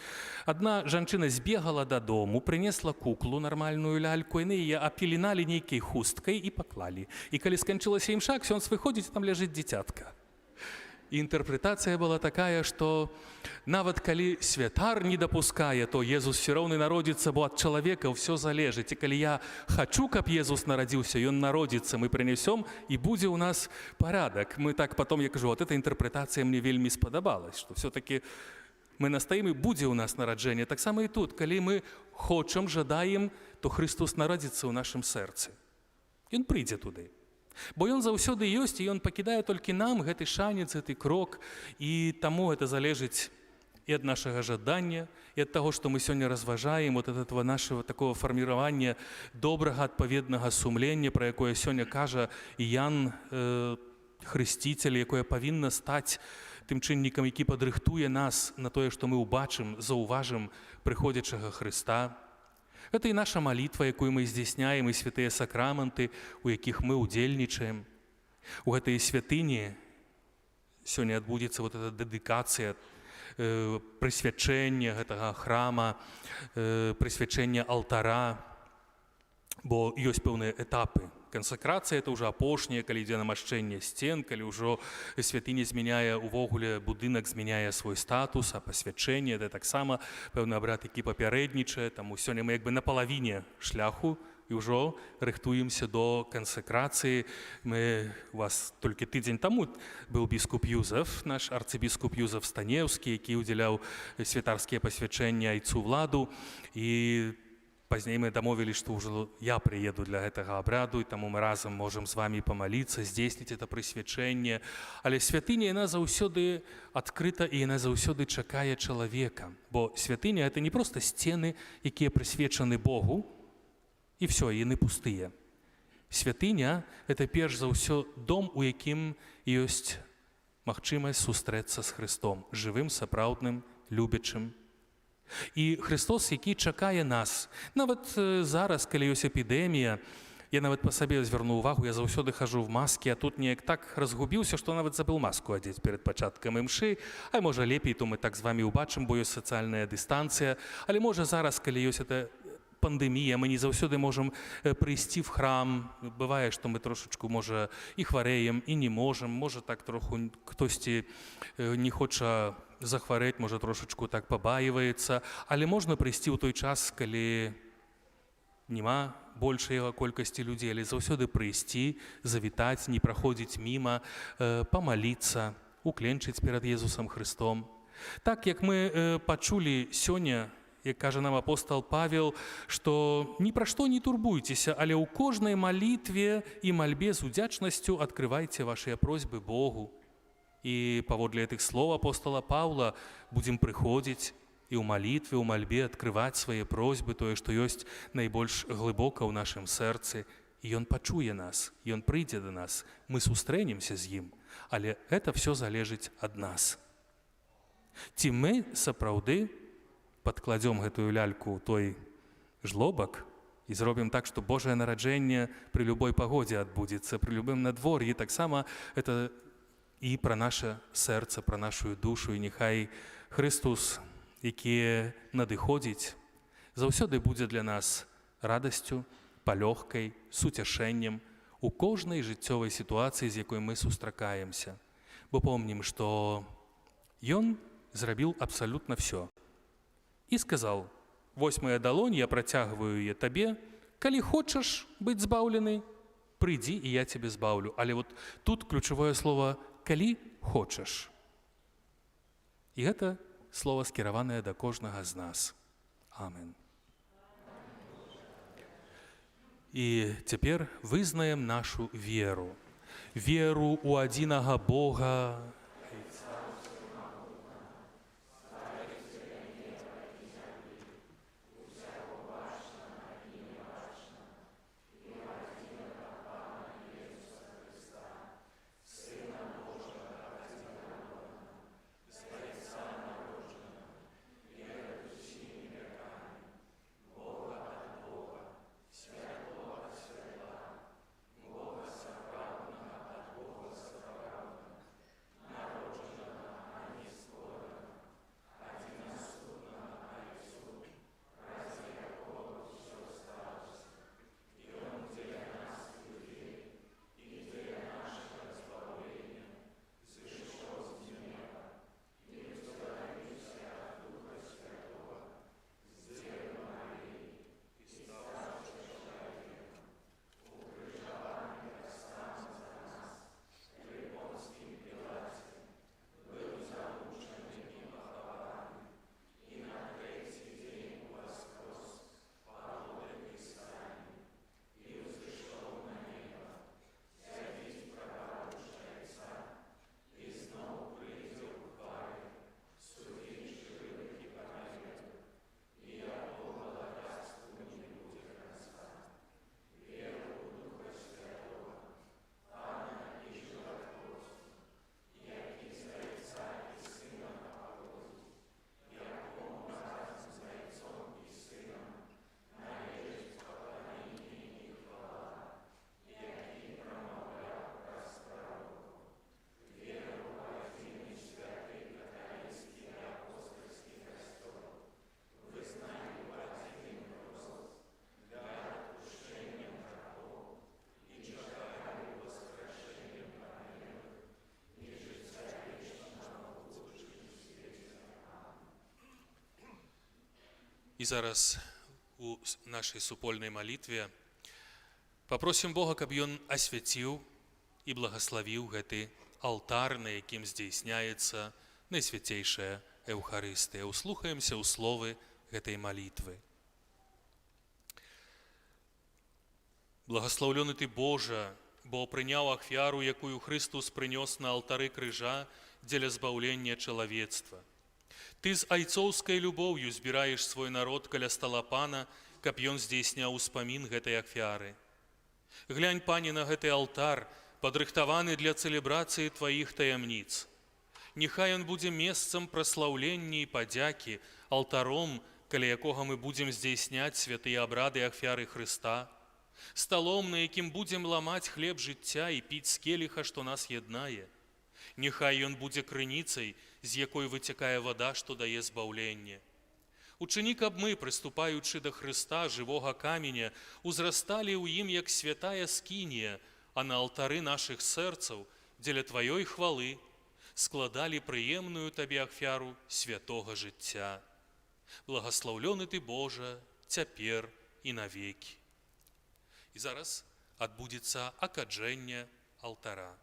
S1: Адна жанчына збегала дадому, прынесла куклу, нармальную ляльку, яны яе апеленалі нейкай хусткай і паклалі. І калі сканчылася імша, ксёндз выходзіць, там ляжыць дзіцятка. І інтэрпрэтацыя была такая, што нават калі святар не дапускае, то Езус все роўна народзіцца, бо ад чалавека ўсё залежыць. І калі я хачу, каб Езус нарадзіўся, ён народзіцца, мы прынясём, і будзе ў нас парадак. Мы так потом, я кажу, вот эта інтэрпрэтацыя мне вельмі спадабалась, што все-таки мы настаім, і будзе ў нас нараджэнне. Таксама і тут, калі мы хочам, жадаем, то Хрыстус народзіцца ў нашым сэрцы. Ён прыйдзе туды. Бо ён заўсёды ёсць, і ён пакідае толькі нам гэты шанец, гэты крок, і таму это залежыць і ад нашага жадання, і ад таго, што мы сёння разважаем, вот ад этого нашего такого фарміравання добрага адпаведнага сумлення, пра якое сёння кажа Ян Хрысціцель, якое павінна стаць тым чыннікам, які падрыхтуе нас на тое, што мы ўбачым, заўважым прыходзячага Хрыста. Гэта і наша малітва, якую мы здзяйсняем, і святыя сакраманты, у якіх мы ўдзельнічаем. У гэтай святыні сёння адбудзецца вот эта дэдыкацыя, прысвячэнне гэтага храма, прысвячэнне алтара, бо ёсць пэўныя этапы. Кансакрацыя — это ўжо апошняе, калі ідзе намашчэнне сцен, калі ўжо святыня змяняе увогуле, будынак змяняе свой статус, а пасвячэнне — это таксама пэўны абрад, які папярэднічае. Таму сёння мы як бы на палавіне шляху і ўжо рыхтуемся до кансекрацыі. Мы у вас толькі тыдзень таму быў біскуп Юзеф, наш арцыбіскуп Юзеф Станеўскі, які ўдзяляў святарскія пасвячэнні айцу Владу, і пазней мы дамовілі, што ўжо я прыеду для гэтага абраду, і таму мы разам можам з вами памаліцца, здзейсніць это прысвячэнне. Але святыня, яна заўсёды адкрыта, і яна заўсёды чакае чалавека. Бо святыня — это не проста сцены, якія прысвечаны Богу, і все, яны пустыя. Святыня — это перш за ўсё дом, у якім ёсць магчымасць сустрэцца з Христом, жывым, сапраўдным, любячым. І Христос, які чакае нас. Нават зараз, калі ёсць эпідэмія, я нават па сабе звярну увагу, я заўсёды хожу в маске, а тут неяк так разгубіўся, што нават забыл маску адзець перад пачаткам імшы. А можа, лепей, то мы так з вами ўбачым, бо ёсць сацыяльная дыстанцыя. Але можа, зараз, калі ёсць эта пандэмія, мы не заўсёды можам прыйсці в храм. Бывае, што мы трошачку, можа, і хварэем, і не можам, можа, так троху хтосьці не хоча захварэць, можа, трошачку так пабаіваецца, але можна прыйсці ў той час, калі няма большай колькасці людзей, але заўсёды прыйсці, завітаць, не праходзіць міма, памаліцца, укленчыць перад Езусам Христом. Так як мы пачулі сёння, як кажа нам апостол Павел, што ні пра што не турбуйцеся, але ў кожнай малітве і мальбе з удзячнасцю адкрывайце вашыя просьбы Богу. І паводле гэтых слоў апостола Паўла будзем прыходзіць і ў малітве, у мальбе адкрываць свае просьбы, тое, што ёсць найбольш глыбока ў нашым сэрцы, і ён пачуе нас, ён прыйдзе да нас, мы сустрэнемся з ім, але это все залежыць ад нас. Ці мы сапраўды падкладзём гэтую ляльку ў той жлобак і зробім так, што Божае нараджэнне пры любой пагодзе адбудзецца, пры любым надвор'і, таксама это і пра наше сэрца, пра нашу душу, і няхай Христус, які надыходзіць, заўсёды будзе для нас радасцю, палёгкай, суцяшэннем у кожнай жыццёвай сітуацыі, з якой мы сустракаемся. Бо помнім, што Ён зрабіў абсалютна все. І сказал: «Вось моя далонь, я працягваю яе табе, калі хочаш быць збаўлены, прыйдзі, і я цябе збаўлю». Але вот тут ключавое слово «калі хочаш». І гэта слово скіраванае да кожнага з нас. Амен. І цяпер вызнаем нашу веру. Веру ў адзінага Бога, І зараз у нашай супольнай малітве папросім Бога, каб ён асвяціў і благаславіў гэты алтар, на якім здзяйсняецца найсвяцейшая Эўхарыстыя. Услухаемся ў словы гэтай малітвы. Благаслаўлёны ты, Божа, бо прыняў ахвяру, якую Хрыстус прынёс на алтары крыжа дзеля збаўлення чалавецтва. Ты з айцоўскай любоўю збіраеш свой народ каля стала Пана, каб ён здзейсняў успамін гэтай ахвяры. Глянь, Пане, на гэты алтар, падрыхтаваны для цэлебрацыі тваіх таямніц. Няхай ён будзе месцам праслаўлення і падзякі, алтаром, каля якога мы будзем здзейсняць святыя абрады ахвяры Хрыста, сталом, на якім будзем ламаць хлеб жыцця і піць з келіха, што нас яднае. Няхай ён будзе крыніцай, з якой выцякае вада, што дае збаўленне. Учыні, каб мы, прыступаючы да Хрыста, жывога каменя, узрасталі ў ім як святая скінія, а на алтары нашых сэрцаў дзеля тваёй хвалы складалі прыемную табе ахвяру святога жыцця. Благаслаўлёны ты, Божа, цяпер і навекі. І зараз адбудзецца акаджэнне алтара.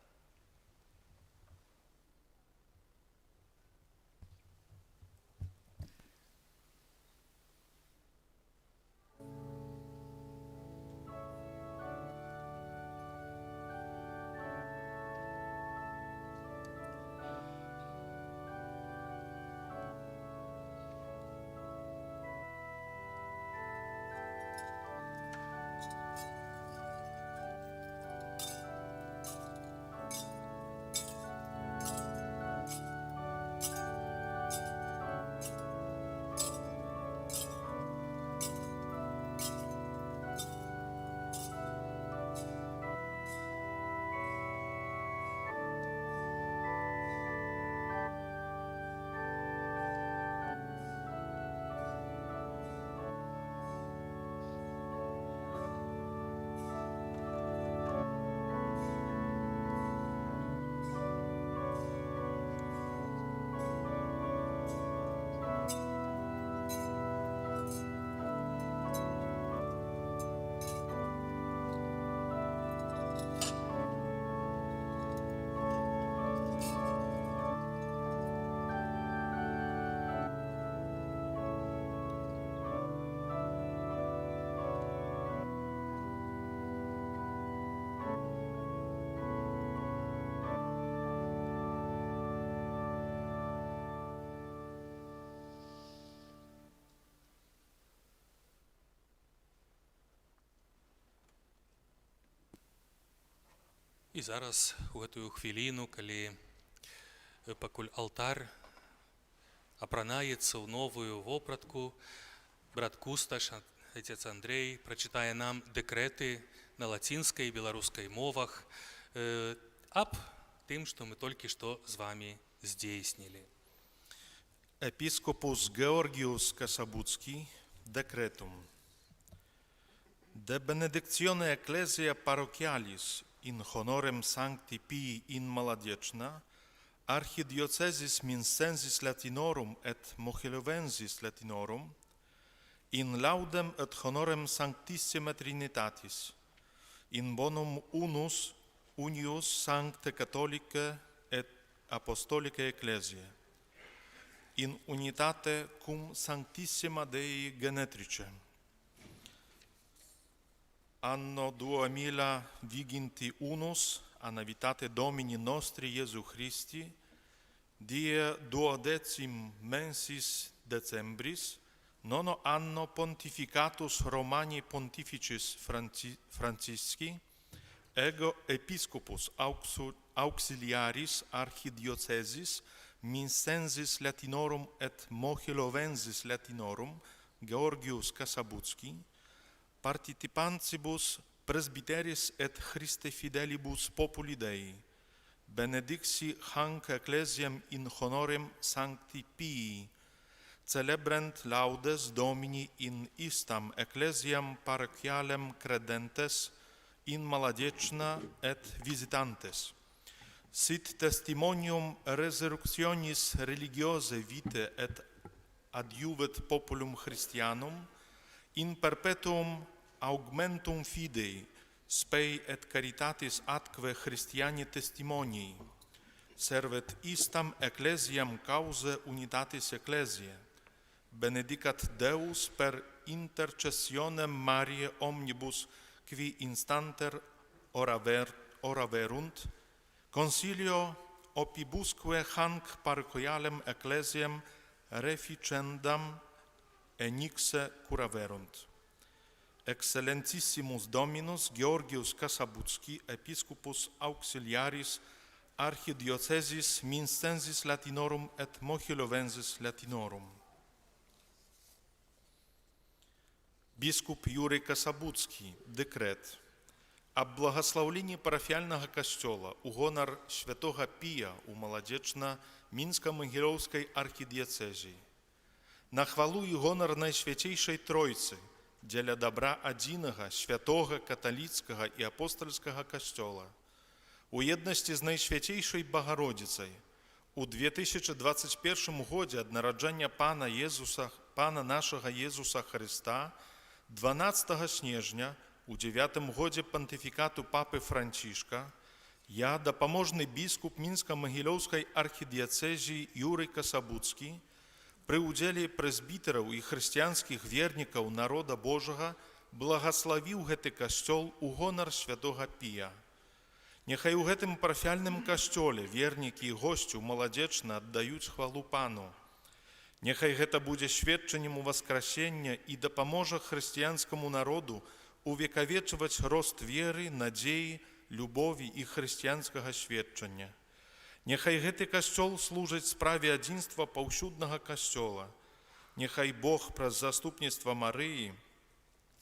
S1: І зараз у гэтую хвіліну, калі пакуль алтар апранаецца ў новую вопратку, брат Кусташ, отец Андрей, прачытае нам дэкрэты на лацінскай і беларускай мовах аб тым, што мы толькі што з вами здзейснілі.
S9: Episcopus Georgius Kasabucki decretum. De benedictione ecclesia parochialis in honorem Sancti Pii in Maladieczna, archidiocesis Minsensis Latinorum et Mohilovensis Latinorum, in laudem et honorem Sanctissima Trinitatis, in bonum unus unius Sancte Catholicae et Apostolicae Ecclesiae, in unitate cum Sanctissima Dei Genetrice. Anno 2021 a navitate Domini nostri Iesu Christi, die duodecim mensis Decembris, nono anno pontificatus Romani Pontificis Francisci, ego episcopus auxiliaris archidiocesis Minsensis Latinorum et Mohilovensis Latinorum Georgius Kasabucki, participantibus presbyteris et Christe fidelibus populi Dei, benedixi hanc ecclesiam in honorem Sancti Pii, celebrent laudes Domini in istam ecclesiam parochialem credentes in Maladeczna et visitantes. Sit testimonium resurrectionis religiosae vitae et adiuvet populum Christianum in perpetuum augmentum fidei, spei et caritatis atque Christiani testimonii, servet istam ecclesiam causa unitatis ecclesiae, benedicat Deus per intercessionem Mariae omnibus qui instanter oraverunt, consilio opibusque hanc parochialem ecclesiam reficendam enixe curaverunt. Excellentissimus Dominus Georgius Kasabucki, episcopus auxiliaris archidiocesis Minstensis Latinorum et Mohilovensis Latinorum. Біскуп Юрый Касабуцкі, дэкрэт аб благаслаўленні парафіяльнага касцёла ў гонар святога Пія ў Маладзечна-Мінска-Магілёўскай архідыяцэзіі. На хвалу і гонар Найсвяцейшай Тройцы, дзеля дабра адзінага, святога, каталіцкага і апостальскага касцёла, у еднасці з Найсвяцейшай Багародзіцай, у 2021 годзе ад нараджэння Пана нашага Езуса Хрыста, 12 снежня, у 9 годзе пантыфікату папы Францішка, я, дапаможны біскуп Мінска-Магілёўскай архідыяцэзіі Юрый Касабуцкі, пры ўдзеле прэзбітэраў і хрысціянскіх вернікаў народа Божага благаславіў гэты касцёл у гонар святога Пія. Няхай у гэтым парафіяльным касцёле вернікі і госці ў Маладзечна аддаюць хвалу Пану. Няхай гэта будзе сведчаннем уваскрасення і дапаможа хрысціянскаму народу увекавечваць рост веры, надзеі, любові і хрысціянскага сведчання. Няхай гэты касцёл служыць справе адзінства паўсюднага касцёла. Няхай Бог праз заступніцтва Марыі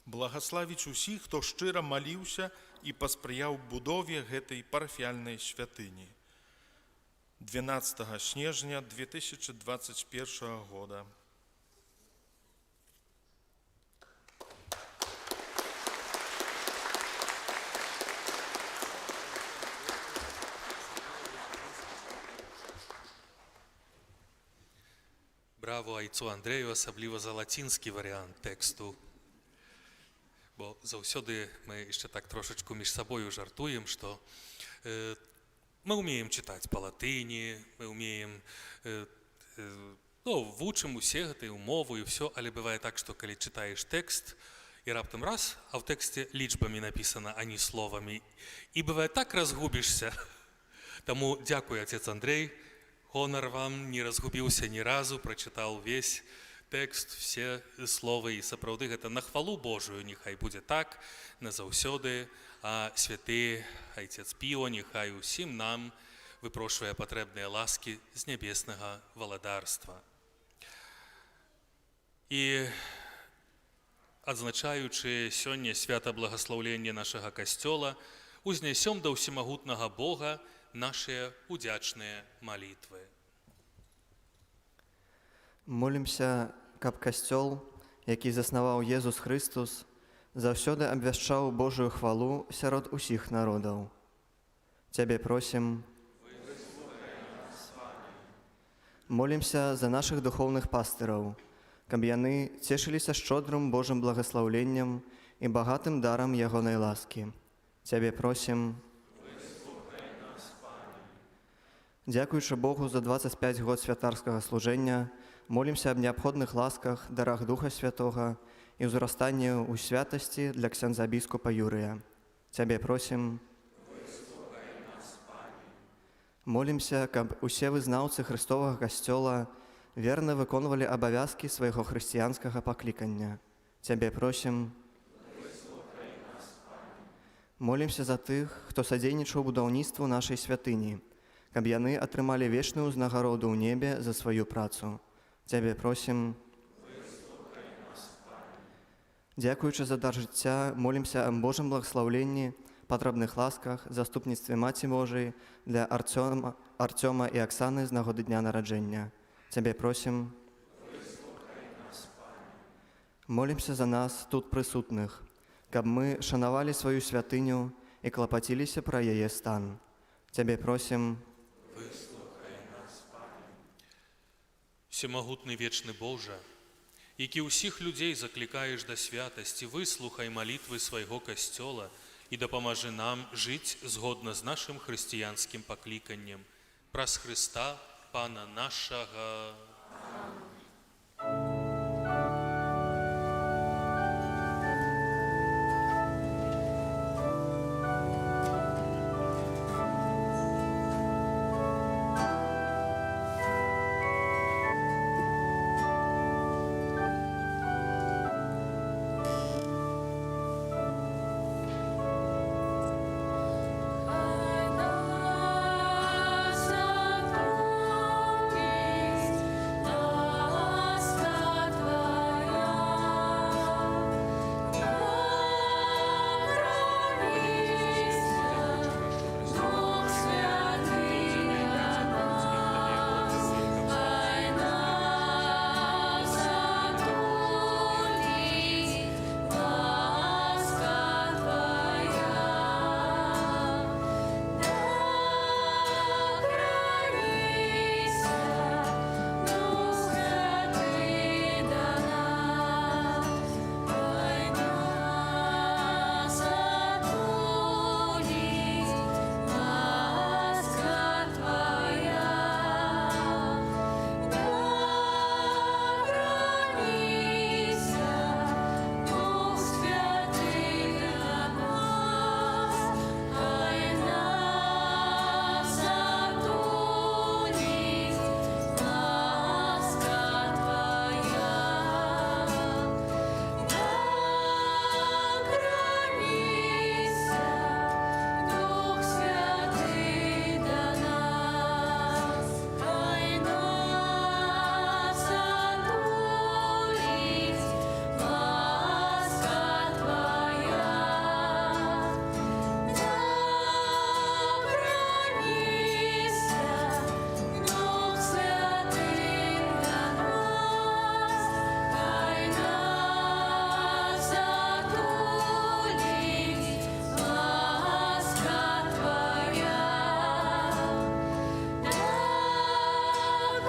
S9: благаславіць усіх, хто шчыра маліўся і паспрыяў будове гэтай парафіяльнай святыні. 12 снежня 2021 года.
S1: Браво айцу Андрэю, асабліва за лацінскі варыянт тэксту. Бо заўсёды мы яшчэ так трошачку між сабою жартуем, што мы ўмеем чытаць па латыні, мы ўмеем, вучым усе гэтыя умовы і ўсё, але бывае так, што калі чытаеш тэкст, і раптам раз, а ў тэксце лічбамі напісана, а не словамі. І бывае так разгубішся. Таму дзякуй, отец Андрей, гонар вам, не разгубіўся ні разу, прачытаў весь тэкст, все словы, і сапраўды гэта на хвалу Божую, няхай будзе так назаўсёды, а святы айцец Піо няхай усім нам выпрошвае патрэбныя ласкі з нябеснага валадарства. І адзначаючы сёння свята благаслаўлення нашага касцёла, узнясём да ўсемагутнага Бога нашыя удзячныя малітвы.
S10: Молімся, каб касцёл, які заснаваў Езус Хрыстус, заўсёды абвяшчаў Божую хвалу сярод усіх народаў. Цябе просім. Молімся за нашых духоўных пастыраў, каб яны цешыліся шчодрым Божым благаслаўленнем і багатым дарам ягонай ласкі. Цябе просім. Дзякуючы Богу за 25 год святарскага служэння, молімся аб неабходных ласках, дарах Духа Святога і ўзрастанні ў святасці для ксяндза біскупа Юрыя. Цябе просім. Молімся, каб усе вызнаўцы Хрыстовага Касцёла верна выконвалі абавязкі свайго хрысціянскага паклікання. Цябе просім. Молімся за тых, хто садзейнічаў будаўніцтву нашай святыні, каб яны атрымалі вечную ўзнагароду ў небе за сваю працу. Цябе просім. Дзякуючы за дар жыцця, молімся аб Божым благаслаўленні, патрэбных ласках, заступніцтве Маці Божай для Арцёма і Аксаны з нагоды дня нараджэння. Цябе просім. Молімся за нас, тут прысутных, каб мы шанавалі сваю святыню і клапаціліся пра яе стан. Цябе просім.
S1: Усемагутны вечны Божа, які ўсіх людзей заклікаеш да святасці, выслухай малітвы свайго Касцёла і дапамажы нам жыць згодна з нашым хрысціянскім пакліканнем. Праз Хрыста, Пана нашага.
S2: Хай нас атуліць ласка Твая, Храніся, Дух Святы да нас, хай нас атуліць ласка Твая. Да храніся, Дух Святы да нас, хай нас атуліць ласка Твая. Да храніся, Дух Святы да нас, хай нас атуліць ласка Твая. Да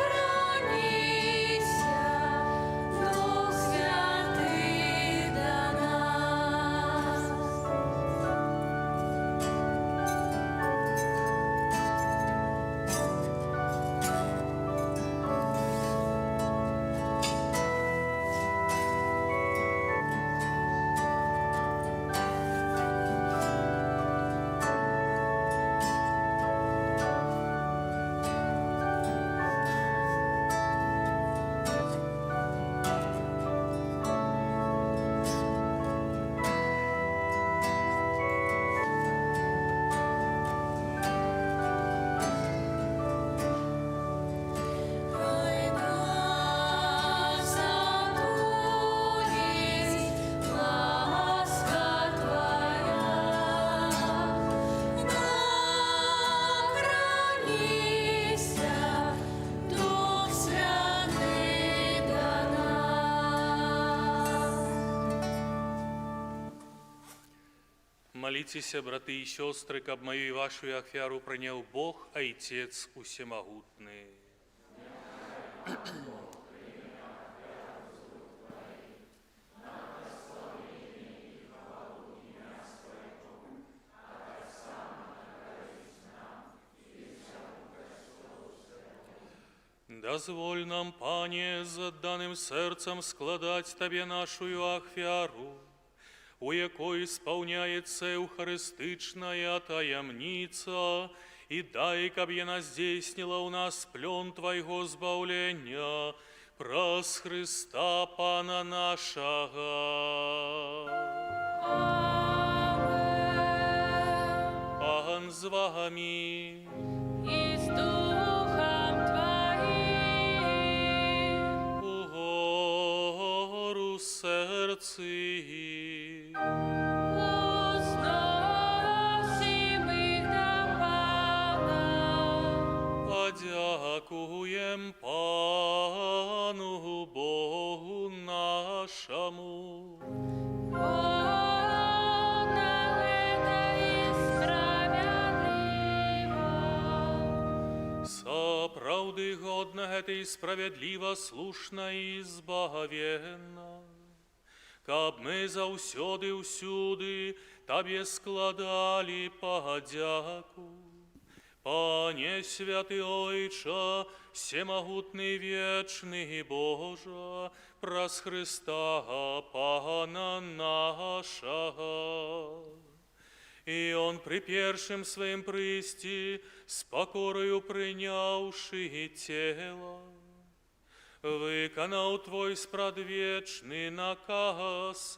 S2: храніся, Дух Святы да нас, хай нас атуліць ласка Твая. Да храніся, Дух Святы да нас, хай нас атуліць ласка Твая. Да храніся, Дух Святы да нас. Хай нас атуліць ласка Твая, да храніся, Дух Святы да нас.
S1: Маліцеся, браты і сёстры, каб маю і вашу ахвяру прыняў Бог, Айцец усемагутны. Дазволь нам, Пане, з адданым сэрцам складаць Табе нашую ахвяру, у якой спаўняецца эўхарыстычная таямніца, і дай, каб яна здзейсніла ў нас плён Твайго збаўлення, праз Хрыста Пана нашага. Пан з вамі.
S2: І з духам Тваім.
S1: Угору сэрцы.
S2: Узносім іх да Пана.
S1: Падзякуем Пану Богу нашаму.
S2: Годна гэта і справядліва.
S1: Сапраўды годна гэта Гэта і справядліва, слушна і збавенна, каб мы заўсёды ўсюды Табе складалі падзяку. Пане святы Ойча, всемагутны вечны Божа, праз Хрыста Пана нашага. І Он пры першым сваім прыйсці, з пакораю прыняўшы цела, выканаў Твой спрадвечны наказ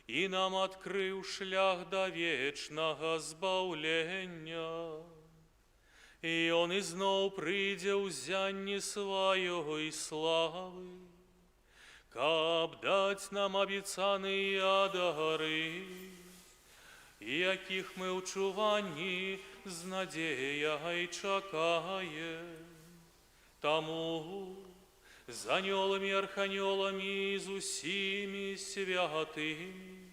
S1: і нам адкрыў шлях да вечнага збаўлення. І Он ізноў прыйдзе ў ззянні сваёй славы, каб даць нам абяцаныя дары, якіх мы ў чуванні з надзеяй чакаем. Таму з анёламі, арханёламі і з усімі святымі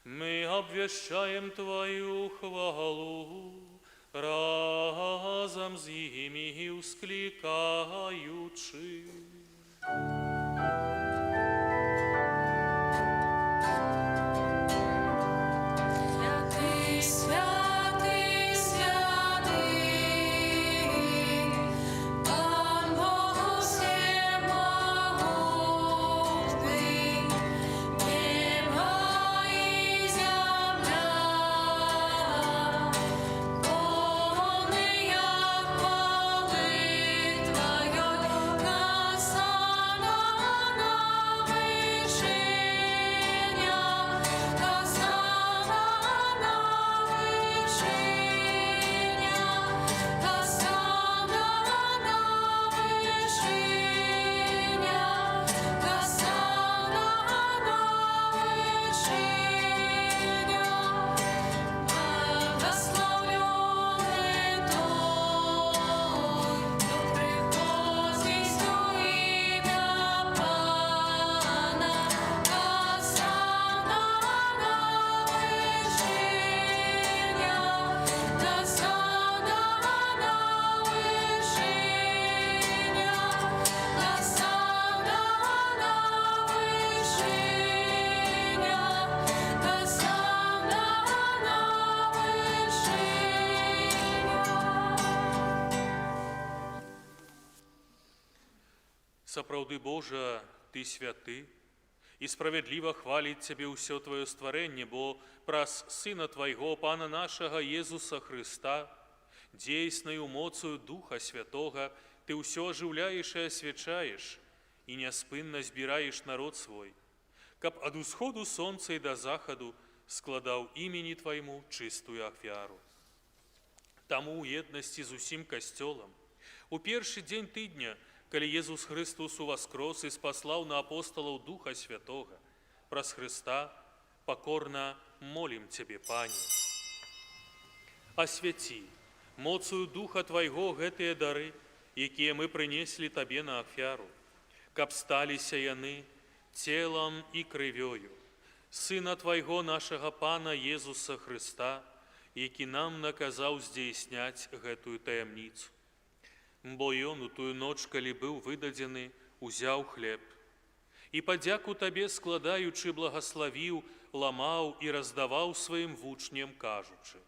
S1: мы абвяшчаем Тваю хвалу, разам з імі ўсклікаючы.
S2: Святы, святы, святы, Пан Бог усемагутны, неба і зямля, поўныя хвалы Тваёй, Гасанна на вышынях, Гасанна на вышынях, Гасанна на вышынях, Гасанна на вышынях. Благаслаўлёны той, хто прыходзіць у імя Пана, Гасанна на вышынях, Гасанна на вышынях, Гасанна на вышынях, Гасанна на вышынях.
S1: Сапраўды, Божа, Ты святы, і справядліва хваліць Цябе ўсё Тваё стварэнне, бо праз Сына Твайго, Пана нашага Езуса Хрыста, дзейснаю моцаю Духа Святога, Ты ўсё ажыўляеш і асвячаеш, і няспынна збіраеш народ свой, каб ад усходу сонца і да захаду складаў імені Твайму чыстую ахвяру. Таму ў еднасці з усім Касцёлам, у першы дзень тыдня, калі Езус Хрыстус уваскрос і спаслаў на апосталаў Духа Святога, праз Хрыста пакорна молім Цябе, Пане. Асвяці моцаю Духа Твайго гэтыя дары, якія мы прынеслі Табе на ахвяру, каб сталіся яны целам і крывёю Сына Твайго, нашага Пана Езуса Хрыста, які нам наказаў здзейсняць гэтую таямніцу. Бо ён у тую ноч, калі быў выдадзены, узяў хлеб і, падзяку Табе складаючы, благаславіў, ламаў і раздаваў сваім вучням, кажучы: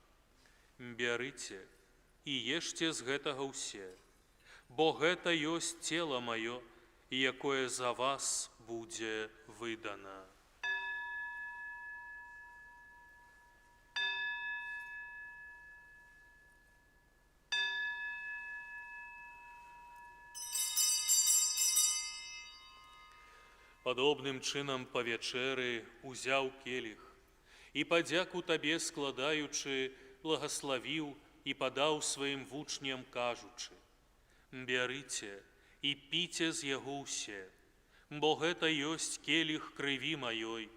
S1: «Бярыце і ешце з гэтага ўсе, бо гэта ёсць цела маё, якое за вас будзе выдана». Падобным чынам па вячэры узяў келіх і, падзяку Табе складаючы, благаславіў і падаў сваім вучням, кажучы: «Бярыце і піце з яго ўсе, бо гэта ёсць келіх крыві маёй,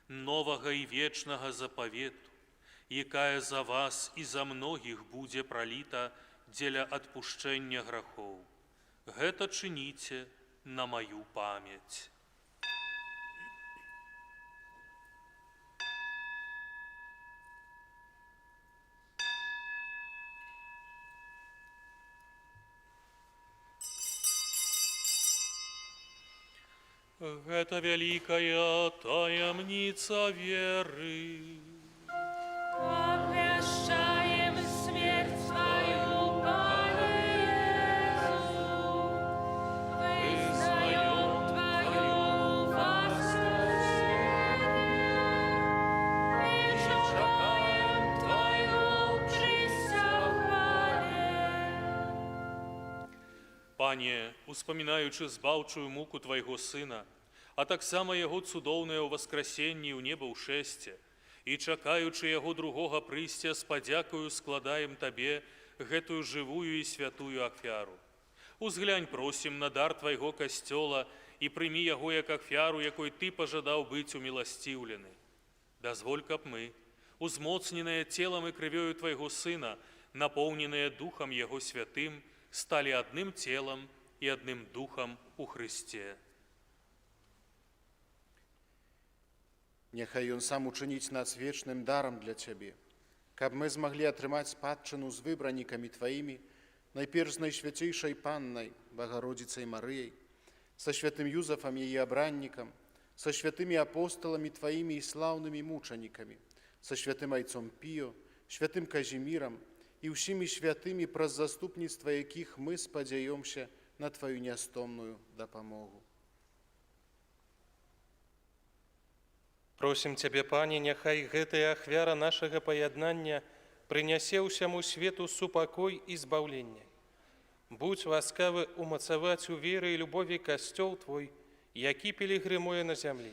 S1: новага і вечнага запавету, якая за вас і за многіх будзе праліта дзеля адпушчэння грахоў. Гэта чыніце на маю памяць». Гэта вялікая таямніца веры.
S2: Обвящаем смерть Твою, Пане Иису, вызнаем Твое воскресение и чекаем Твою присягу.
S1: Пане, успамінаючы збаўчую муку Твайго Сына, а таксама Яго цудоўнае ўваскрасенне ў неба ўшэсце, і чакаючы Яго другога прыйсця, з падзякаю складаем Табе гэтую жывую і святую ахвяру. Узглянь, просім, на дар Твайго Касцёла і прымі яго як ахвяру, якой Ты пажадаў быць уміласціўлены. Дазволь, каб мы, узмоцненыя целам і крывёю Твайго Сына, напоўненыя Духам Яго Святым, сталі адным целам і адным духам у Хрысце.
S8: Няхай Ён сам учыніць нас вечным дарам для Цябе, каб мы змаглі атрымаць спадчыну з выбранікамі Тваімі, найперш з Найсвяцейшай Паннай, Багародзіцай Марыяй, са святым Юзафам, яе абраннікам, са святымі апосталамі Тваімі і слаўнымі мучанікамі, са святым айцом Піо, святым Казімірам і ўсімі святымі, праз заступніцтва якіх мы спадзяёмся на Тваю нястомную дапамогу.
S3: Просім Цябе, Пане, няхай гэтая ахвяра нашага паяднання прынясе ўсяму свету супакой і збаўленне. Будзь ласкавы умацаваць у веры і любові Касцёл Твой, які пілігрымуе на зямлі.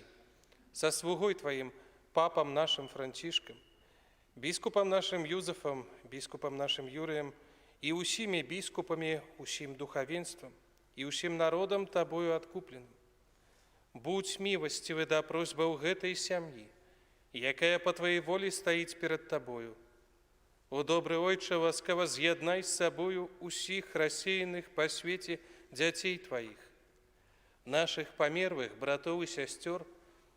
S3: Са слугой Тваім, папам нашым Францішкам, біскупам нашым Юзафам, біскупам нашым Юрыем і ўсімі біскупамі, усім духавенствам і ўсім народам, Табою адкупленым. Будзь міласцівы да просьбаў гэтай сям'і, якая па Тваёй волі стаіць перад Табою. О добры Ойча, ласкава з'яднай з сабою усіх рассеяных па свеце дзяцей Тваіх, нашых памерлых братоў і сясцёр,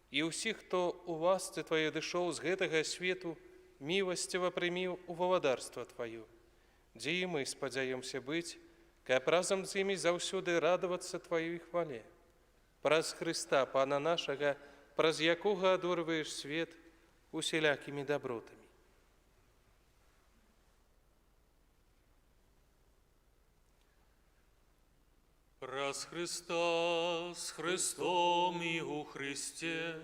S3: і ўсіх, хто ў ласцы Тваёй адышоў з гэтага свету, міласціва прымі ў валадарства Тваё, дзе і мы спадзяёмся быць, каб разам з імі заўсёды радавацца Тваёй хвале. Праз Хрыста, Пана нашага, праз якога адорваеш свет усялякімі дабротамі.
S1: Праз Хрыста, з Хрыстом і ў Хрысце,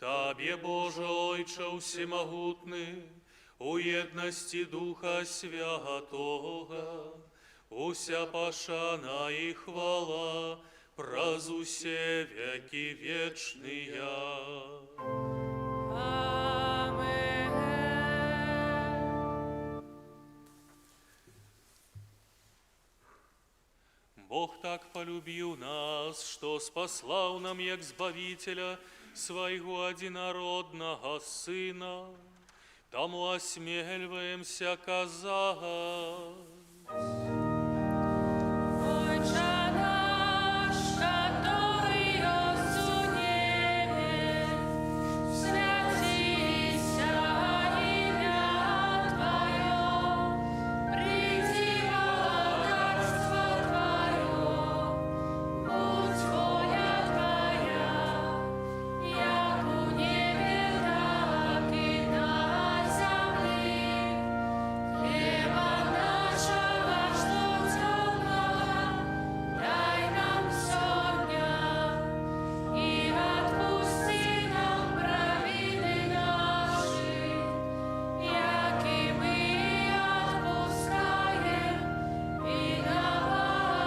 S1: Табе, Божа Ойча ўсемагутны, у еднасці Духа Святога, уся пашана і хвала праз усе вякі вечныя.
S2: Амэн.
S1: Бог так палюбіў нас, што спаслаў нам як Збавіцеля свайго адзінароднага Сына. Таму асмельваемся казаць:
S2: Ойча наш, каторы ёсць у небе, свяціся імя Тваё, прыйдзі валадарства Тваё, будзь воля Твая, як у небе, так і на зямлі. Хлеба нашага штодзённага дай нам сёння, і адпусці нам правіны нашы, як і мы адпускаем вінаватым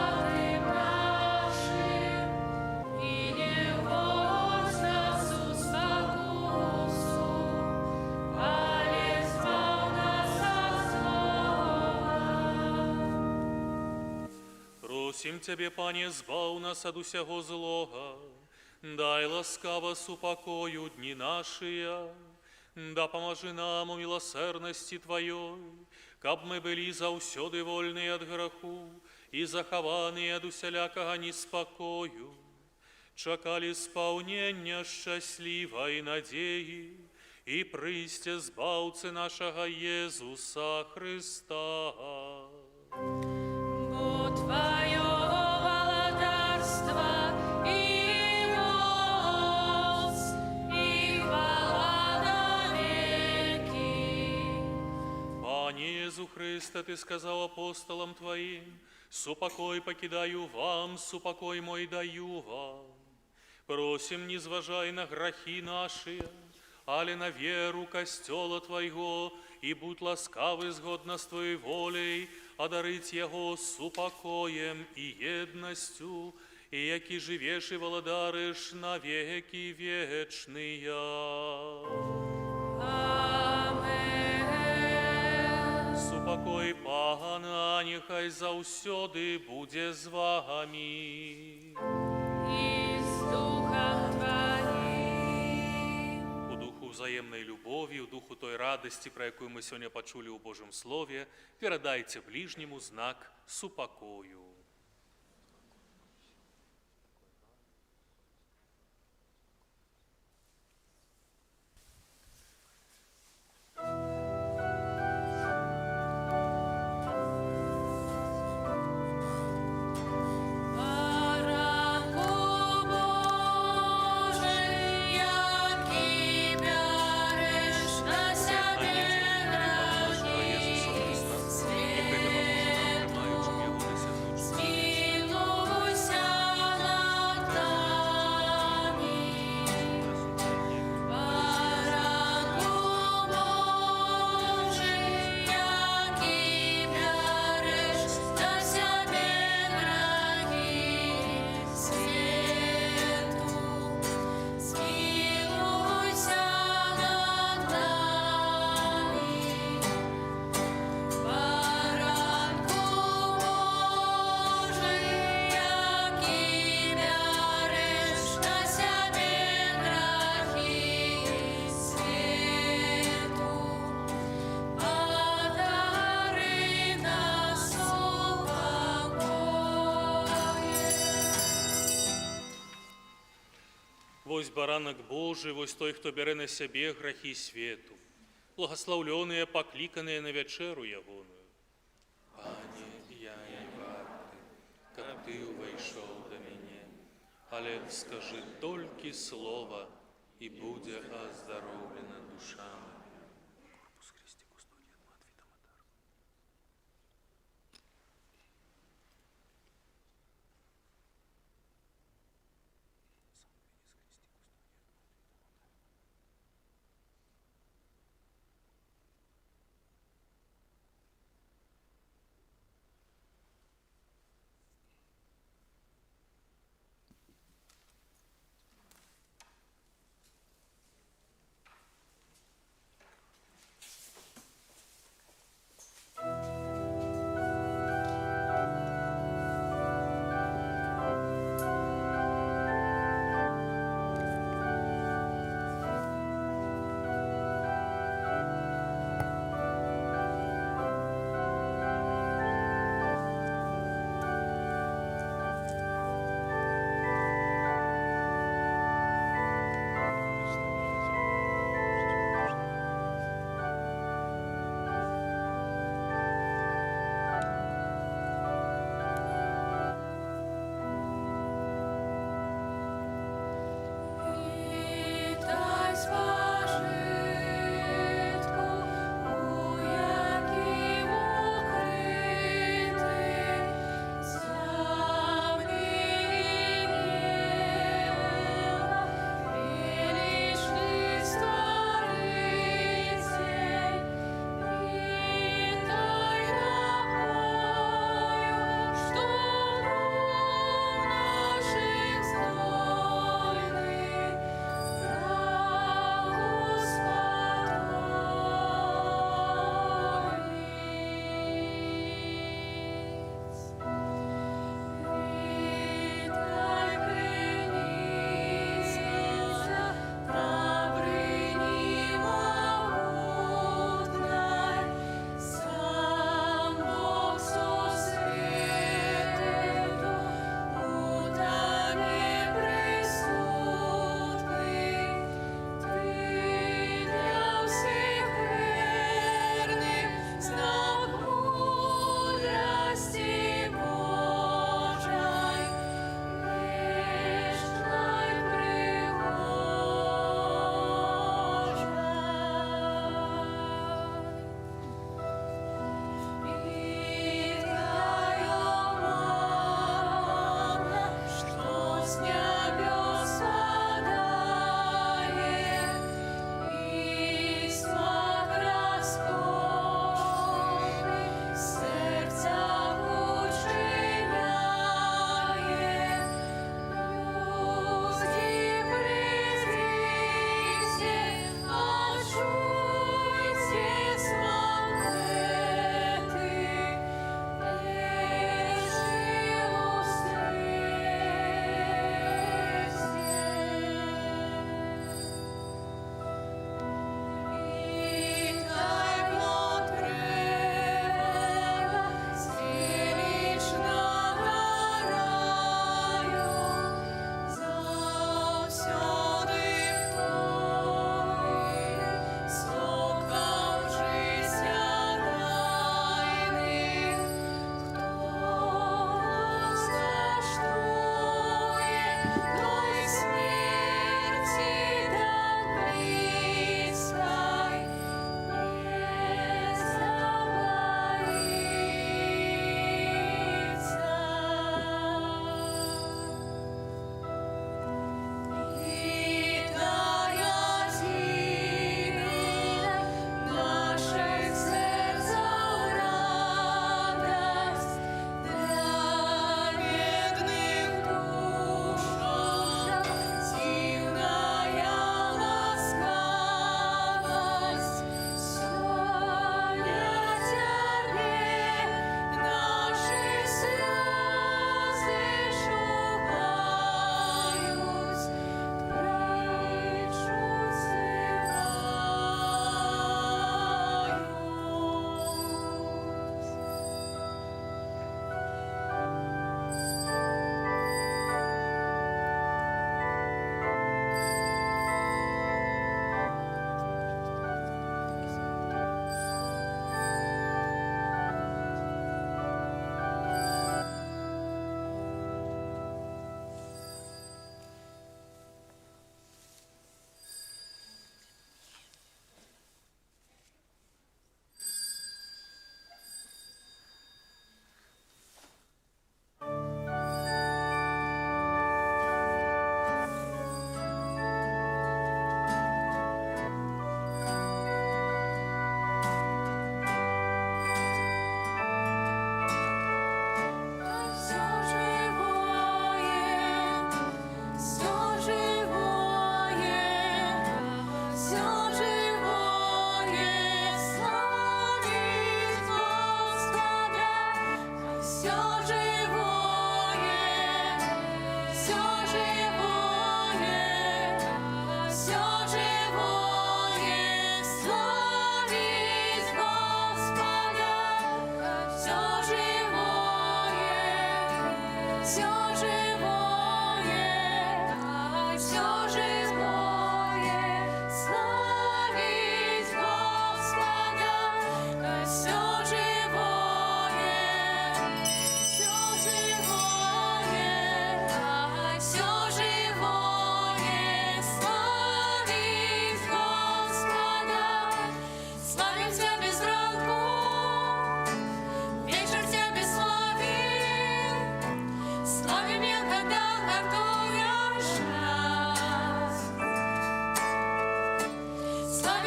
S2: нашым. І не ўводзь нас у спакусу, але збаў нас ад злога.
S1: Просім Цябе, Пане, збаў нас ад усяго злога, дай ласкава супакою дні нашыя, дапамажы нам у міласэрнасці Тваёй, каб мы былі заўсёды вольныя ад граху і захаваныя ад усялякага неспакою, чакалі спаўнення шчаслівай надзеі і прыйсця Збаўцы нашага Езуса Хрыста.
S2: Бо Тваё валадарства і
S1: Хрысце, Ты сказаў апосталам Тваім: «Супакой пакідаю вам, супакой мой даю вам». Просім, не зважай на грахі нашы, але на веру Касцёла Твайго, і будзь ласкавы згодна з Тваёй воляй, адарыць яго супакоем і еднасцю, і які жывеш і валадарыш на векі вечныя.
S2: Амэн.
S1: Супакой Пана няхай заўсёды будзе з вамі.
S2: І з духам Тваім.
S1: У духу ўзаемнай любові, у духу той радасці, пра якую мы сёння пачулі ў Божым Слове, перадайце бліжняму знак супакою.
S2: Баранку Божы, які бярэш на сябе
S1: Нашага Езуса
S2: грахі
S1: Хрыста, і хай дапаможа нам, прымаючым Яго, дасягнуць
S2: змілуйся над намі. Баранку Божы, які бярэш на сябе грахі свету, змілуйся над намі. Баранку Божы, які бярэш на сябе грахі свету, адары нас супакоем.
S1: Вось Баранак Божы, вось той, хто бярэ на сябе грахі свету. Благаслаўлёныя, пакліканыя на вячэру Ягоную. Пане, я не варты, каб Ты ўвайшоў да мяне, але скажы толькі слова, і будзе аздароўлена душа мая. Corpus Christi custodiet ad vitam aeternam. Sanguinis Christi custodiet ad vitam aeternam.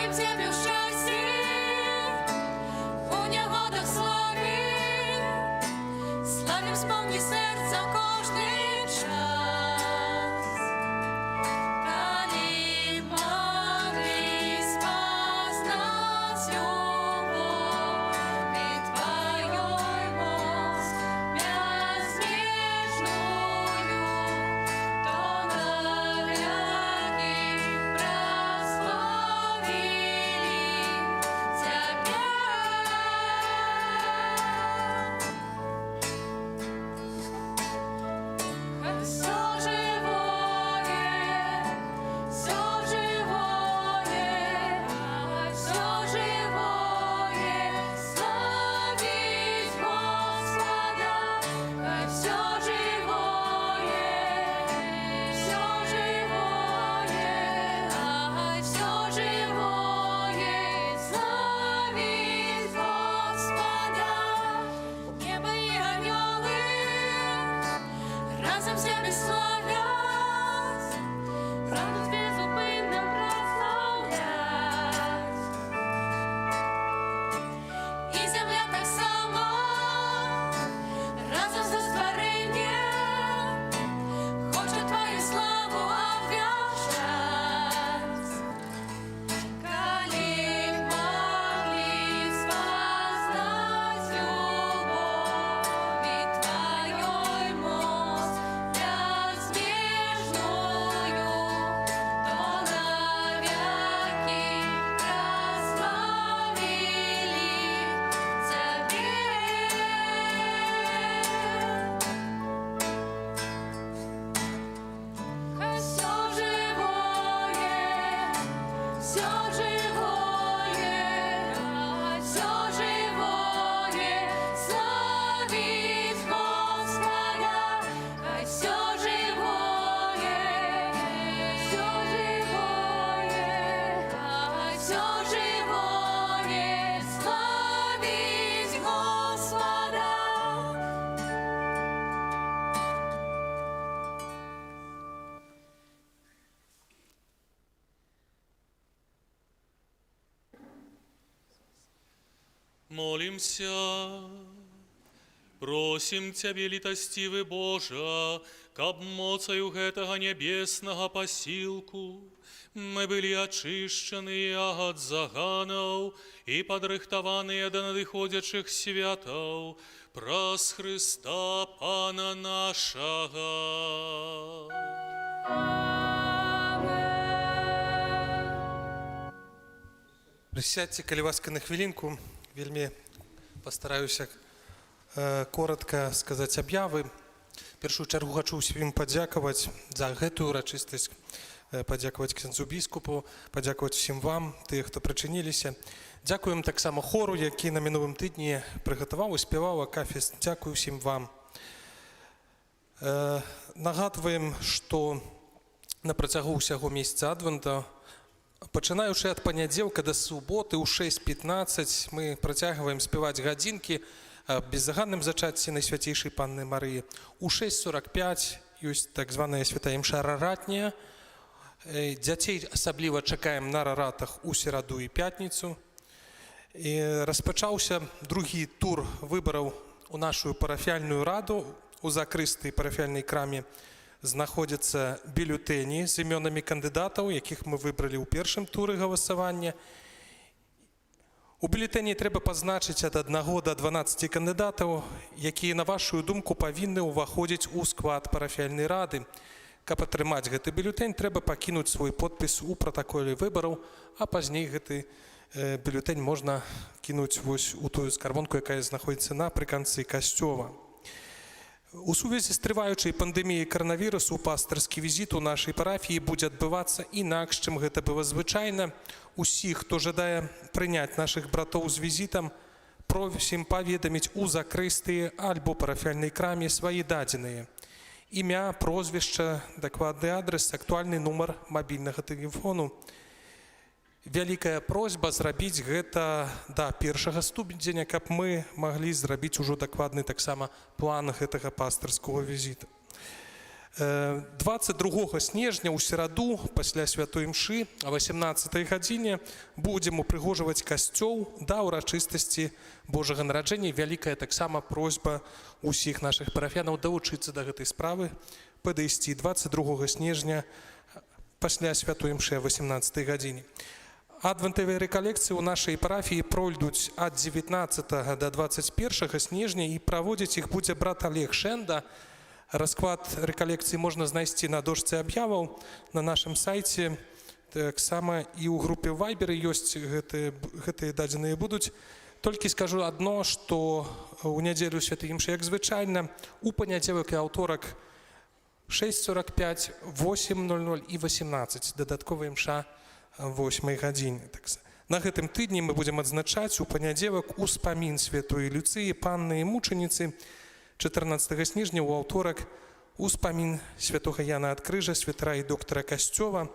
S2: Славім Цябе ў шчасці, у нягодах славім, славім споўні сэрца кожны час. Калі маглі спазнаць любоў і Тваю моц бязмежную, то навекі праславілі Цябе. Хай усё жывое, усё жывое славіць Госпада, хай усё жывое, хай усё жывое славіць Госпада. Неба і анёлы разам Цябе славяць, прагнуць безупынна праслаўляць. І зямля таксама разам са стварэннем хоча Тваю славу абвяшчаць. Калі маглі спазнаць любоў і Тваю моц бязмежную, то навекі праславілі Цябе. Хай усё жывое, усё жывое славіць Госпада, хай усё жывое, хай усё жывое славіць Госпада.
S1: Молімся. Просім Цябе, літасцівы Божа, каб моцаю гэтага нябеснага пасілку мы былі ачышчаныя ад заганаў і падрыхтаваныя да надыходзячых святаў праз Хрыста Пана нашага.
S3: Прысядзьце, калі ласка, на хвілінку. Вельмі пастараюся коратка сказаць аб'явы. У першую чаргу хачу ўсім падзякаваць за гэтую урачыстасць, падзякаваць ксяндзу біскупу, падзякаваць усім вам, тых, хто прычыніліся. Дзякуем таксама хору, які на мінулым тыдні прыгатаваў і спяваў акафіст. Дзякую ўсім вам. Нагадваем, што на працягу ўсяго месяца Адвента, пачынаючы ад панядзелка да суботы ў 6:15, мы працягваем спяваць гадзінкі аб беззаганным зачацці Найсвяцейшай Панны Марыі. У 6:45 ёсць так званая святая імша раратняя. Дзяцей асабліва чакаем на раратах у сераду і пятніцу. І распачаўся другі тур выбараў у нашу парафіяльную раду. У закрысты парафіяльнай краме знаходзяцца бюлетэні з імёнамі кандыдатаў, якіх мы выбралі ў першым туры галасавання. У бюлетэні трэба пазначыць ад 1 до 12 кандыдатаў, якія, на вашу думку, павінны ўваходзіць у склад парафіяльнай рады. Каб атрымаць гэты бюлетэнь, трэба пакінуць свой подпіс у пратаколе выбараў, а пазней гэты бюлетэнь можна кінуць вось у тую скарбонку, якая знаходзіцца напрыканцы касцёла. У сувязі з трываючай пандэміяй каранавірусу пастырскі візіт у нашай парафіі будзе адбывацца інакш, чым гэта было звычайна. Усіх, хто жадае прыняць нашых братоў з візітам, просім паведаміць у закрыстыі альбо парафіяльнай краме свае дадзеныя. Імя, прозвішча, дакладны адрес, актуальны нумар мабільнага тэлефону. Вялікая просьба зрабіць гэта да 1 студзеня, каб мы маглі зрабіць ужо дакладны таксама план гэтага пастырскага візіта. 22 снежня ў сераду пасля святой імшы а 18 гадзіне будзем упрыгожваць касцёл да ўрачыстасці Божага нараджэння. Вялікая таксама просьба усіх нашых парафіянаў далучыцца да гэтай справы, падысці 22 снежня пасля святой імшы а 18 гадзіне. Адвентавыя рэкалекцыі ў нашай парафіі пройдуць ад 19 до 21 снежня, і праводзіць іх будзе брат Олег Шэнда. Расклад рэкалекцый можна знайсці на дошцы аб'яваў на нашым сайце. Таксама і ў групе Вайберы ёсць гэтыя дадзеныя будуць. Толькі скажу адно, што ў нядзелю святой імшы, як звычайна, у панядзелак і аўторак 6:45, 8:00 і 18. Дадатковая імша 8 гадзіне. Так, на гэтым тыдні мы будзем адзначаць у панядзелак успамін святой Люцыі, панны і мучаніцы, 14 снежня ў аўторак успамін святога Яна ад Крыжа, святара і доктара касцёла,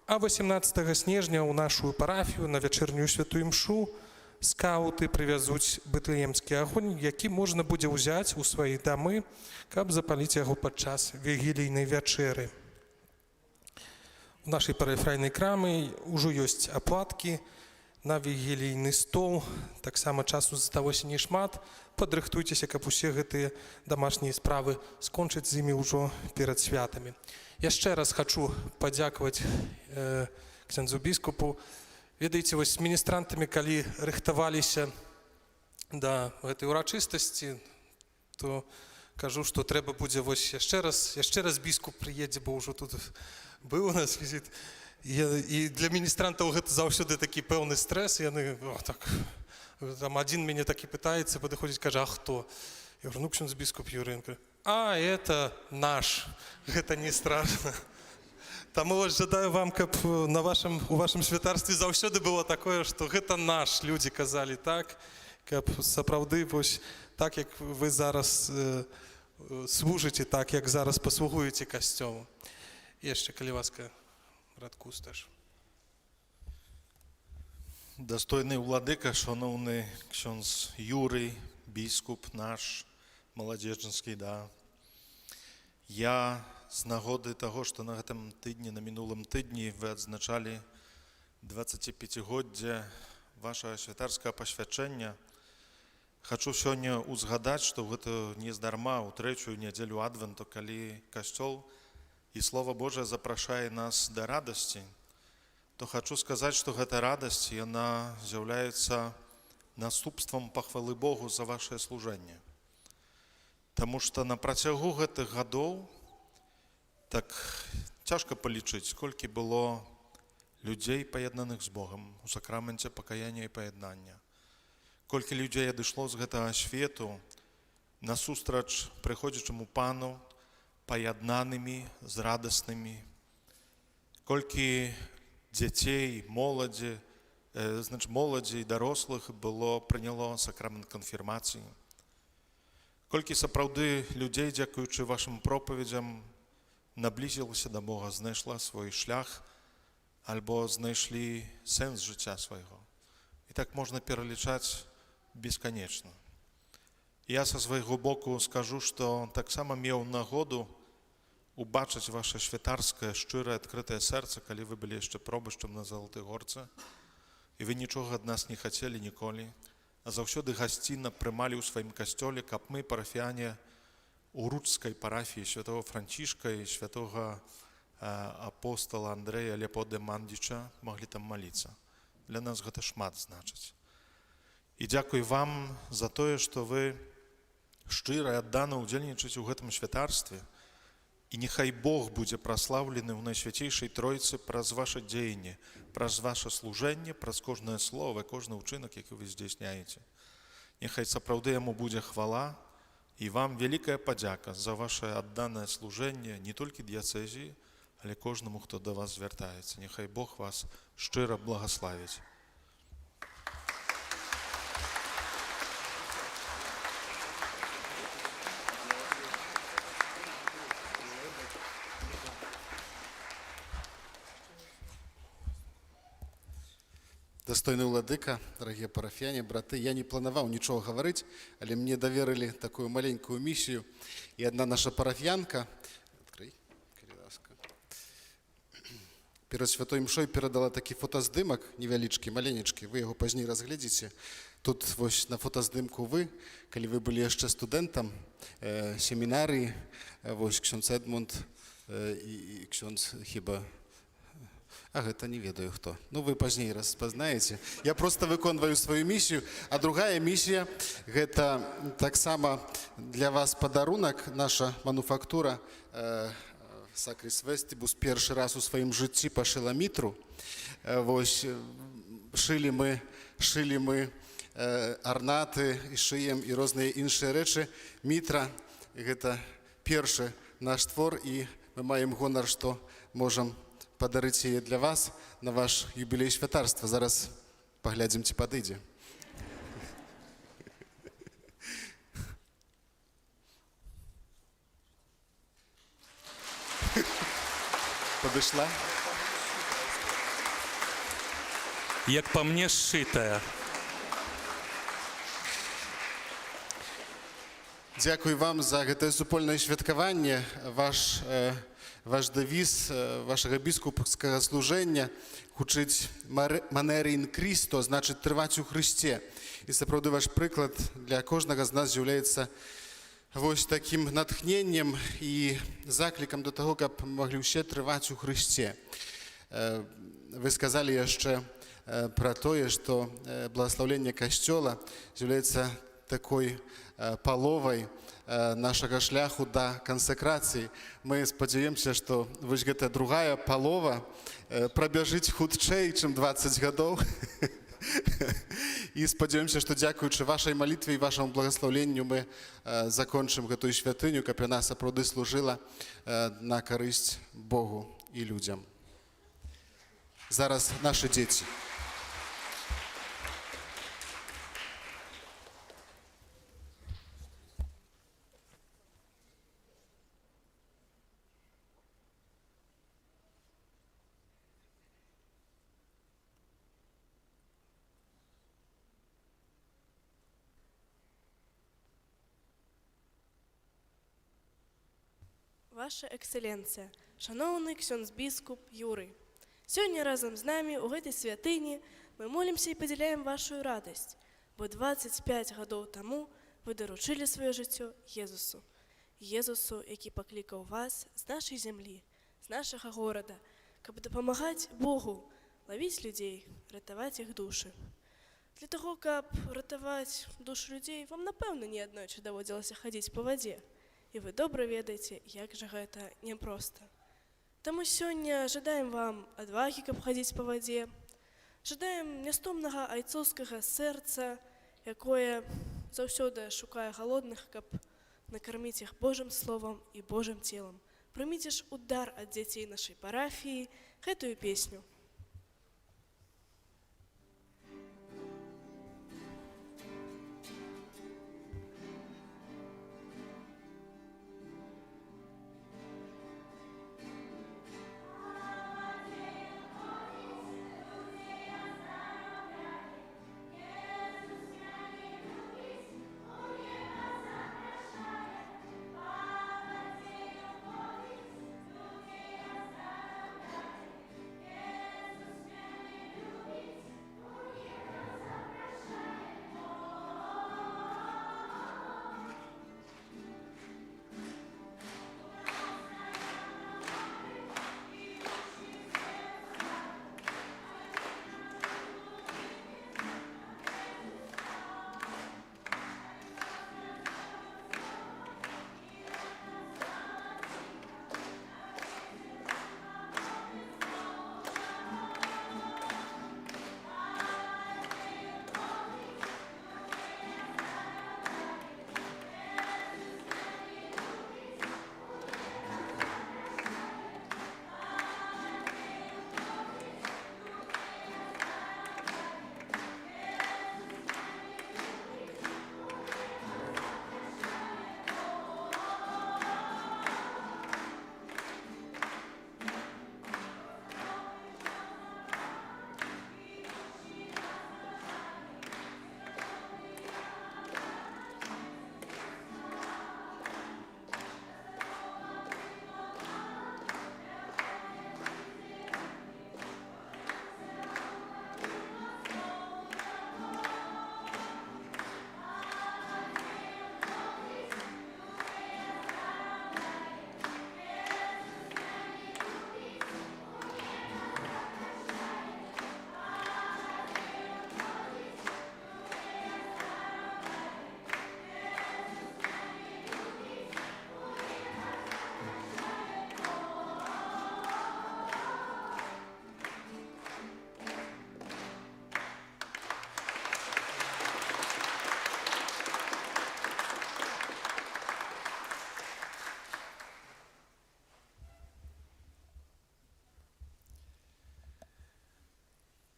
S3: а 18 снежня ў нашу парафію на вячэрнюю святую імшу скауты прывязуць бэтлеемскі агонь, які можна будзе ўзяць у свае дамы, каб запаліць яго падчас вігілійнай вячэры. У нашай парафіяльнай крамы ўжо ёсць аплаткі на вігілійны стол. Таксама часу засталося не шмат. Падрыхтуйцеся, каб усе гэтыя домашнія справы скончыць з імі ўжо перад святамі. Яшчэ раз хачу падзякаваць ксяндзу біскупу. Ведаеце, вось з міністрантамі, калі рыхтаваліся да гэтай урачыстасці, то кажу, што трэба будзе вось яшчэ раз біскуп прыедзе, бо ўжо тут быў у нас візіт. І для міністрантаў гэта заўсёды такі пэўны стрэс. Яны о, так, там адзін мяне так і пытаецца, падыходзіць, кажа: «А хто?» Я говорю: «Ну, ксёндз біскуп Юрый». Ён кажа: «А, это наш, гэта не страшно». Таму вось жадаю вам, каб у вашым святарстве заўсёды было такое, што гэта наш, людзі казалі так, каб сапраўды вось так, як вы зараз служыце, так, як зараз паслугуеце касцёлу. І яшчэ, калі ласка, брат Кусташ.
S9: Дастойны ўладыка, шаноўны ксёндз Юрый, біскуп наш маладзечанскі, да. Я з нагоды таго, што на гэтым тыдні, на мінулым тыдні вы адзначалі 25годдзе вашага святарскага пасвячэння, хачу сёння ўзгадаць, што гэта нездарма ў трэцюю нядзелю адвенту, калі касцёл і Слова Божае запрашае нас да радасці, то хачу сказаць, што гэта радасць, яна з'яўляецца наступствам пахвалы Богу за ваше служэнне. Таму што на працягу гэтых гадоў так цяжка палічыць, колькі было людзей, паяднаных з Богам у сакраменце пакаяння і паяднання. Колькі людзей адышло з гэтага свету насустрач прыходзячаму Пану паяднанымі, з радаснымі. Колькі дзяцей, моладзі, значит, моладзі і дарослых было прыняло сакрамент канфірмацыі. Колькі сапраўды людзей, дзякуючы вашым пропаведзям, наблізілася да Бога, знайшла свой шлях альбо знайшлі сэнс жыцця свайго. І так можна пералічаць бесканечна. Я са свайго боку скажу, што таксама меў нагоду убачыць ваше святарскае, шчырае, адкрытае сэрца, калі вы былі яшчэ пробашчам на Залатой Горцы, і вы нічога ад нас не хацелі ніколі, а заўсёды гасцінна прымалі ў сваім касцёле, каб мы, парафіяне Уручскай парафіі святого Францішка і святого апостала Андрэя Лепо де Мандзіча, маглі там маліцца. Для нас гэта шмат значыць. І дзякуй вам за тое, што вы шчыра і аддана ўдзельнічаеце ў гэтым святарстве. І няхай Бог будзе праслаўлены ў Найсвяцейшай Тройцы праз ваше дзеянне, праз ваше служэнне, праз кожнае слово, кожны ўчынак, які вы здзяйсняеце. Няхай сапраўды яму будзе хвала, і вам вялікая падзяка за ваше адданае служэнне не толькі дыяцэзіі, але кожнаму, хто да вас звяртаецца. Няхай Бог вас шчыра благаславіць.
S8: Дастойны ўладыка, дарагія парафіяне, браты, я не планаваў нічога гаварыць, але мне даверылі такую маленькую місію. І адна наша парафіянка, адкрый, Перад святой імшой перадала такі фотаздымак невялічкі, маленечкі, вы яго пазней разгледзіце. Тут вось на фотаздымку вы, калі вы былі яшчэ студэнтам семінарыі, вось ксёндз Эдмунд і ксёндз хіба. А гэта не ведаю хто. Ну, вы пазней распазнаеце. Я просто выконваю сваю місію. А другая місія — гэта таксама для вас падарунак. Наша мануфактура Сакрыс Вестыбус першы раз у сваім жыцці пашыла мітру. Вось шылі мы арнаты і шыем і розныя іншыя рэчы. Мітра — гэта першы наш твор, і мы маем гонар, што можам падарыць яе для вас на ваш юбілей святарства. Зараз паглядзім, ці падыдзе. Падышла?
S1: Як па мне сшытая.
S8: Дзякуй вам за гэтае супольнае святкаванне. Ваш дэвіз вашага біскупскага служэння гучыць «Manere in Christo», значыць трываць у Хрысце. І сапраўды ваш прыклад для кожнага з нас з'яўляецца вось такім натхненнем і заклікам да таго, каб маглі ўсе трываць у Хрысце. Вы сказалі яшчэ пра тое, што благаслаўленне касцёла з'яўляецца такой паловай нашага шляху да кансекрацыі. Мы спадзяемся, што вось гэта другая палова прабяжыць хутчэй, чым 20 гадоў. І спадзяёмся, што дзякуючы вашай малітве і вашаму благаслаўленню мы закончым гэтую святыню, каб яна сапраўды служыла на карысць Богу і людзям. Зараз нашы дзеці.
S11: Ваша Эксцэленцыя, шаноўны ксёндз біскуп Юрый. Сёння разам з намі ў гэтай святыні мы молімся і падзяляем вашу радасць, бо 25 гадоў таму вы даручылі сваё жыццё Езусу. Езусу, які паклікаў вас з нашай зямлі, з нашага горада, каб дапамагаць Богу, лавіць людзей, ратаваць іх душы. Для таго, каб ратаваць душы людзей, вам, напэўна, неаднойчы даводзілася хадзіць па вадзе. І вы добра ведаеце, як жа гэта няпроста. Таму сёння жадаем вам адвагі, каб хадзіць па вадзе, жадаем нястомнага айцоўскага сэрца, якое заўсёды шукае галодных, каб накарміць іх Божым словам і Божым целам. Прыміце ж у дар ад дзяцей нашай парафіі гэтую песню.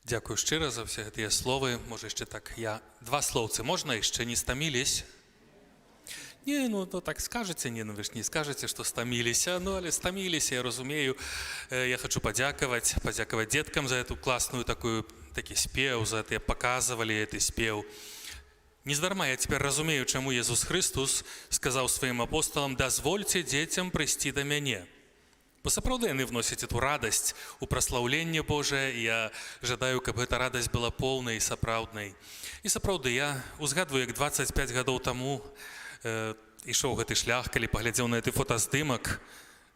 S1: Дзякую шчыра за ўсе гэтыя словы. Можа, яшчэ так я два слоўцы можна? Яшчэ не стамілись? Не, ну то так скажаце, не, ну вы ж не скажаце, што стаміліся, ну але стаміліся, я разумею. Я хочу падзякаваць дзеткам за эту класную такую такі спеў, за это паказвалі гэты спеў. Нездарма я цяпер разумею, чаму Езус Хрыстус сказаў сваім апосталам: «Дазвольце дзецям прыйсці да мяне». Бо сапраўды яны вносяць эту радасць у праслаўленне Божае, і я жадаю, каб гэта радасць была поўнай і сапраўднай. І сапраўды я узгадваю, як 25 гадоў таму ішоў гэты шлях, калі паглядзеў на гэты фотаздымак,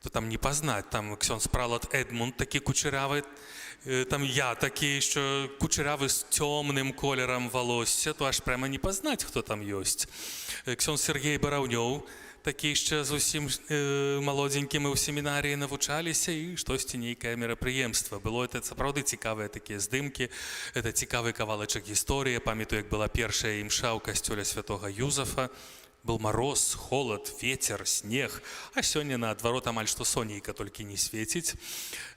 S1: то там не пазнаць, там ксёндз пралат Эдмунд такі кучаравы, там я такі еще кучаравы з цёмным колерам валосся, то аж прямо не пазнаць, хто там ёсць. Ксёндз Сергей Бараўнёў, такі яшчэ зусім малодзенькі, мы ў семінарыі навучаліся, і штосьці нейкае мерапрыемства было. Это сапраўды цікавыя такія здымкі, это цікавы кавалачак гісторыі. Памятаю, як была першая імша ў касцёле святога Юзафа, был мороз, холод, ветер, снег, а сёння наадварот, амаль што сонейка толькі не свеціць.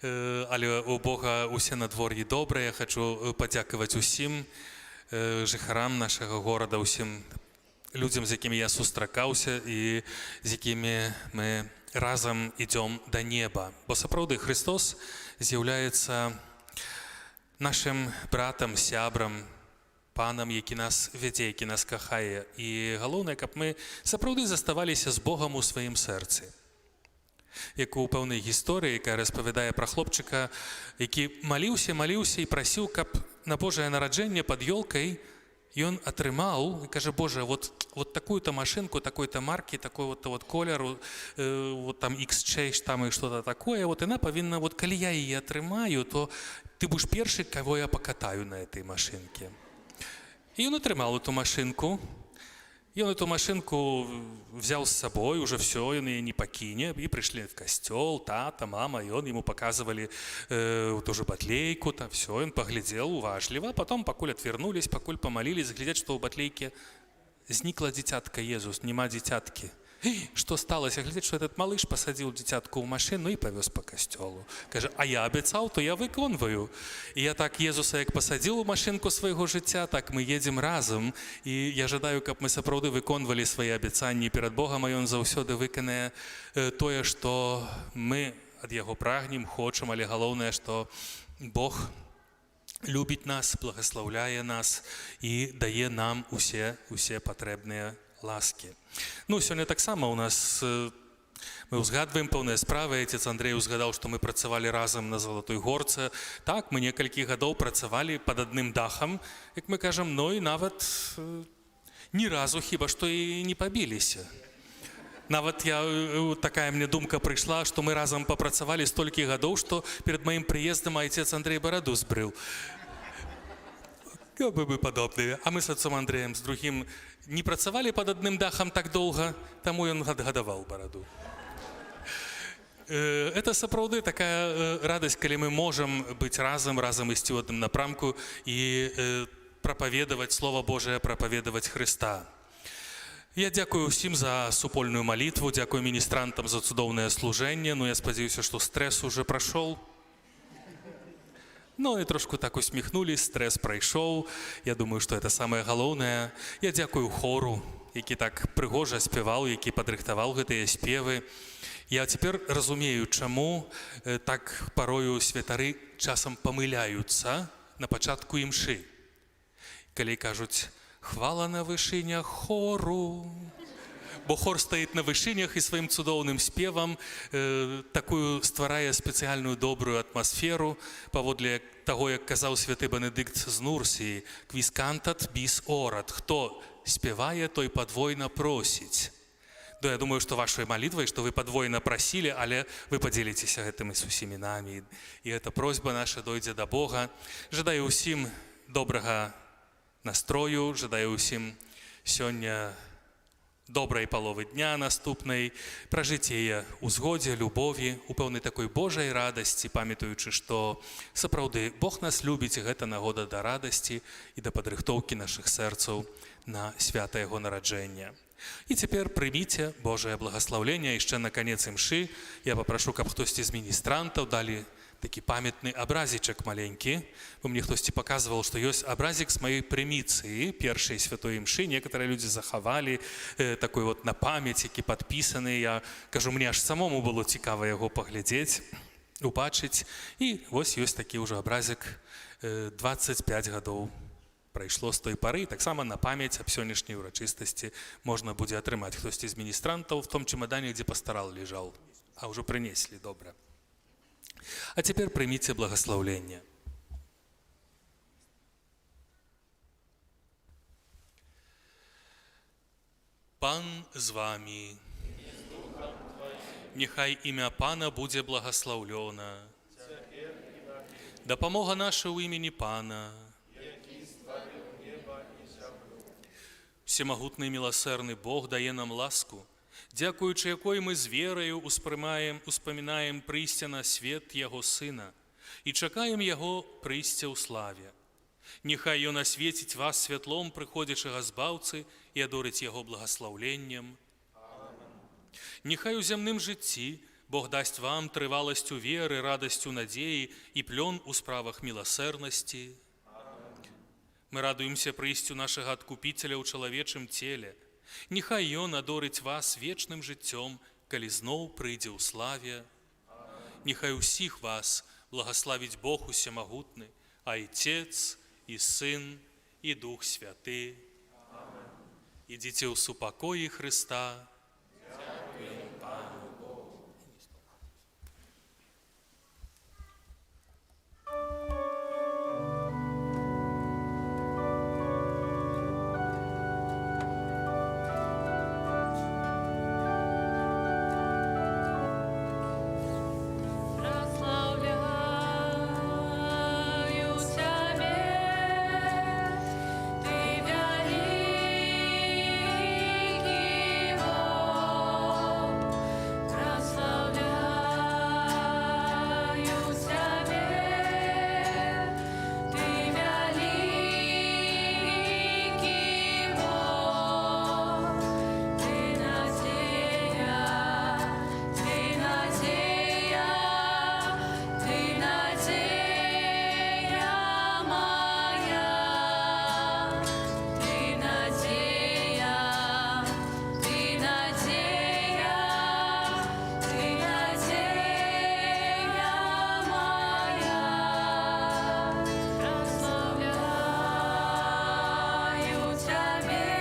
S1: Але у Бога усе надвор'і добрыя. Хочу падзякаваць усім жыхарам нашага горада, усім людзям, з якімі я сустракаўся і з якімі мы разам ідём да неба. Бо сапраўды Христос з'яўляецца нашым братам, сябрам, панам, які нас вядзе, які нас кахае. І галоўнае, каб мы сапраўды заставаліся з Богам у сваім сэрцы. Як у пэўнай гісторыі, якая распавядае пра хлопчыка, які маліўся, маліўся і прасіў, каб на Божае нараджэнне пад ёлкай ён атрымаў, і кажа: «Божа, вот такую-то машинку, такой-то марки, такой вот, вот колеру, вот там X6 там и что-то такое, вот яна павінна, вот калі я яе атрымаю, то ты будешь першы, кого я покатаю на этой машинке». І ён атрымаў эту машинку. И он эту машинку взял с собой, уже все, он ее не покине. И пришли в костел, тата, мама, и он ему показывали тоже батлейку, там все, он поглядел уважліва. А потом, пакуль отвернулись, пакуль помолились, глядят, что у батлейки знікла дзіцятка Езус, нема дзіцяткі. «Эй, что сталося?» Глядит, что этот малыш посадил дзіцятку ў машину и повез по костелу. Кажа: «А я абяцаў, то я выконваю». І я так Езуса, як пасадзіл у машинку свайго жыцця, так мы едзем разам. І я жадаю, каб мы сапраўды выконвалі свае абяцанні перад Богам, а ён заўсёды выканае тое, што мы ад яго прагнем, хочам, але галоўнае, што Бог любіць нас, благаслаўляе нас і дае нам усе патрэбныя ласкі. Ну, сёння таксама у нас мы ўзгадваем пэўныя справы. Отец Андрей узгадаў, што мы працавалі разам на Залатой Горцы. Так, мы некалькі гадоў працавалі пад адным дахам, як мы кажам, но і нават ні разу хіба што і не пабіліся. Нават я, такая мне думка прыйшла, што мы разам папрацавалі столькі гадоў, што перад маім прыездам отец Андрей бараду збрыў. Как бы мы падобныя. А мы с отцом Андреем, с другим, не працавалі пад адным дахам так доўга, таму ён адгадаваў бараду. Это сапраўды такая радасць, калі мы можам быць разам, разам ісці ў адным напрамку і прапаведаваць Слова Божае, прапаведаваць Хрыста. Я дзякую ўсім за супольную малітву, дзякую міністрантам за цудоўнае служэнне. Ну, я спадзяюся, што стрэс уже прайшоў. Ну і трошку так усміхнулись, стрэс прайшоў. Я думаю, што это самае галоўнае. Я дзякую хору, які так прыгожа спяваў, які падрыхтаваў гэтыя спевы. Я цяпер разумею, чаму так парою святары часам памыляюцца на пачатку імшы. Калі кажуць: «Хвала на вышынях хору». Бо хор стаіць на вышынях і сваім цудоўным спевам такую стварае спецыяльную добрую атмасферу, паводле таго, як казаў святы Бенедыкт з Нурсіі: «Quis cantat, bis orat». Хто спявае, той падвойна просіць. Да, я думаю, што вашай малітвай, што вы падвойна прасілі, але вы падзеліцеся гэтым і з усімі намі. І эта просьба наша дойдзе да Бога. Жадаю ўсім добрага настрою, жадаю ўсім сёння добрай паловы дня наступнай, пражыць яе ў згодзе, любові, у пэўнай такой Божай радасці, памятаючы, што сапраўды Бог нас любіць, і гэта нагода да радасці і да падрыхтоўкі нашых сэрцаў на свята яго нараджэння. І цяпер прыміце Божае благаслаўленне. Яшчэ на канец імшы я папрашу, каб хтосьці з міністрантаў далі Такі памятны абразічак маленькі. Бо мне хтосьці паказваў, што ёсць абразік з маёй прыміцыі першай святой імшы. Некаторыя людзі захавалі такой вот на памяць, які падпісаны. Я кажу, мне аж самому было цікава яго паглядзець, убачыць. І вось ёсць такі ўжо абразік, 25 гадоў прайшло з той пары, таксама на памяць аб сённяшняй урачыстасці можна будзе атрымаць. Хтосьці з міністрантаў в том чемодане, дзе пастарал лежал, а ўжо прынеслі, добра. А цяпер прыміце благаслаўленне. Пан з вамі. Няхай імя Пана будзе благаслаўлёна. Дапамога наша ў імені Пана. Всемагутны міласэрны Бог дае нам ласку, дзякуючы якой мы з вераю успрымаем, успамінаем прыйсце на свет Яго Сына і чакаем Яго прыйсця ў славе. Няхай Ён асвеціць вас святлом прыходзячага Збаўцы і адорыць Яго благаслаўленнем. Няхай у зямным жыцці Бог дасць вам трываласць у веры, радасць у надзеі і плён у справах міласэрнасці. Мы радуемся прыйсцю нашага Адкупіцеля ў чалавечым целе. Няхай Ён адорыць вас вечным жыццём, калі зноў прыйдзе ў славе. Няхай усіх вас благаславіць Бог усемагутны, Айцец і Сын і Дух Святы. Ідзіце ў супакоі Хрыста. Дзякуем Пану Богу.
S2: Праслаўляю Цябе, Ты вялікі Бог. Праслаўляю Цябе, Ты вялікі Бог. Ты надзея, Ты надзея, Ты надзея мая. Ты надзея, Ты надзея, Ты надзея мая. Праслаўляю Цябе,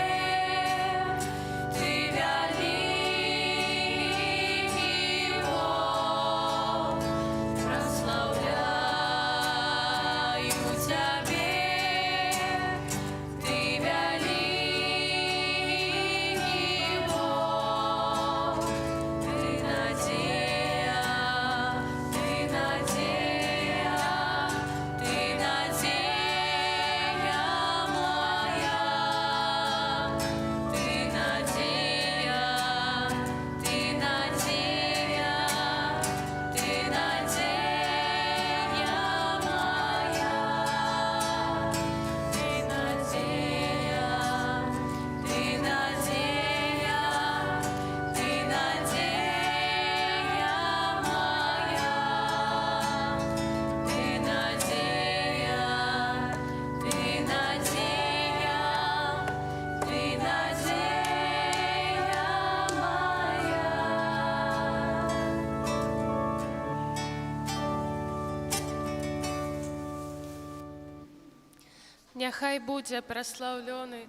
S2: Ты вялікі Бог. Праслаўляю Цябе, Ты вялікі Бог. Ты надзея, Ты надзея, Ты надзея мая. Ты надзея, Ты надзея, Ты надзея мая. Ты надзея, Ты надзея, Ты надзея мая. Ты надзея, Ты надзея, Ты надзея мая.
S12: Няхай будзе праслаўлёны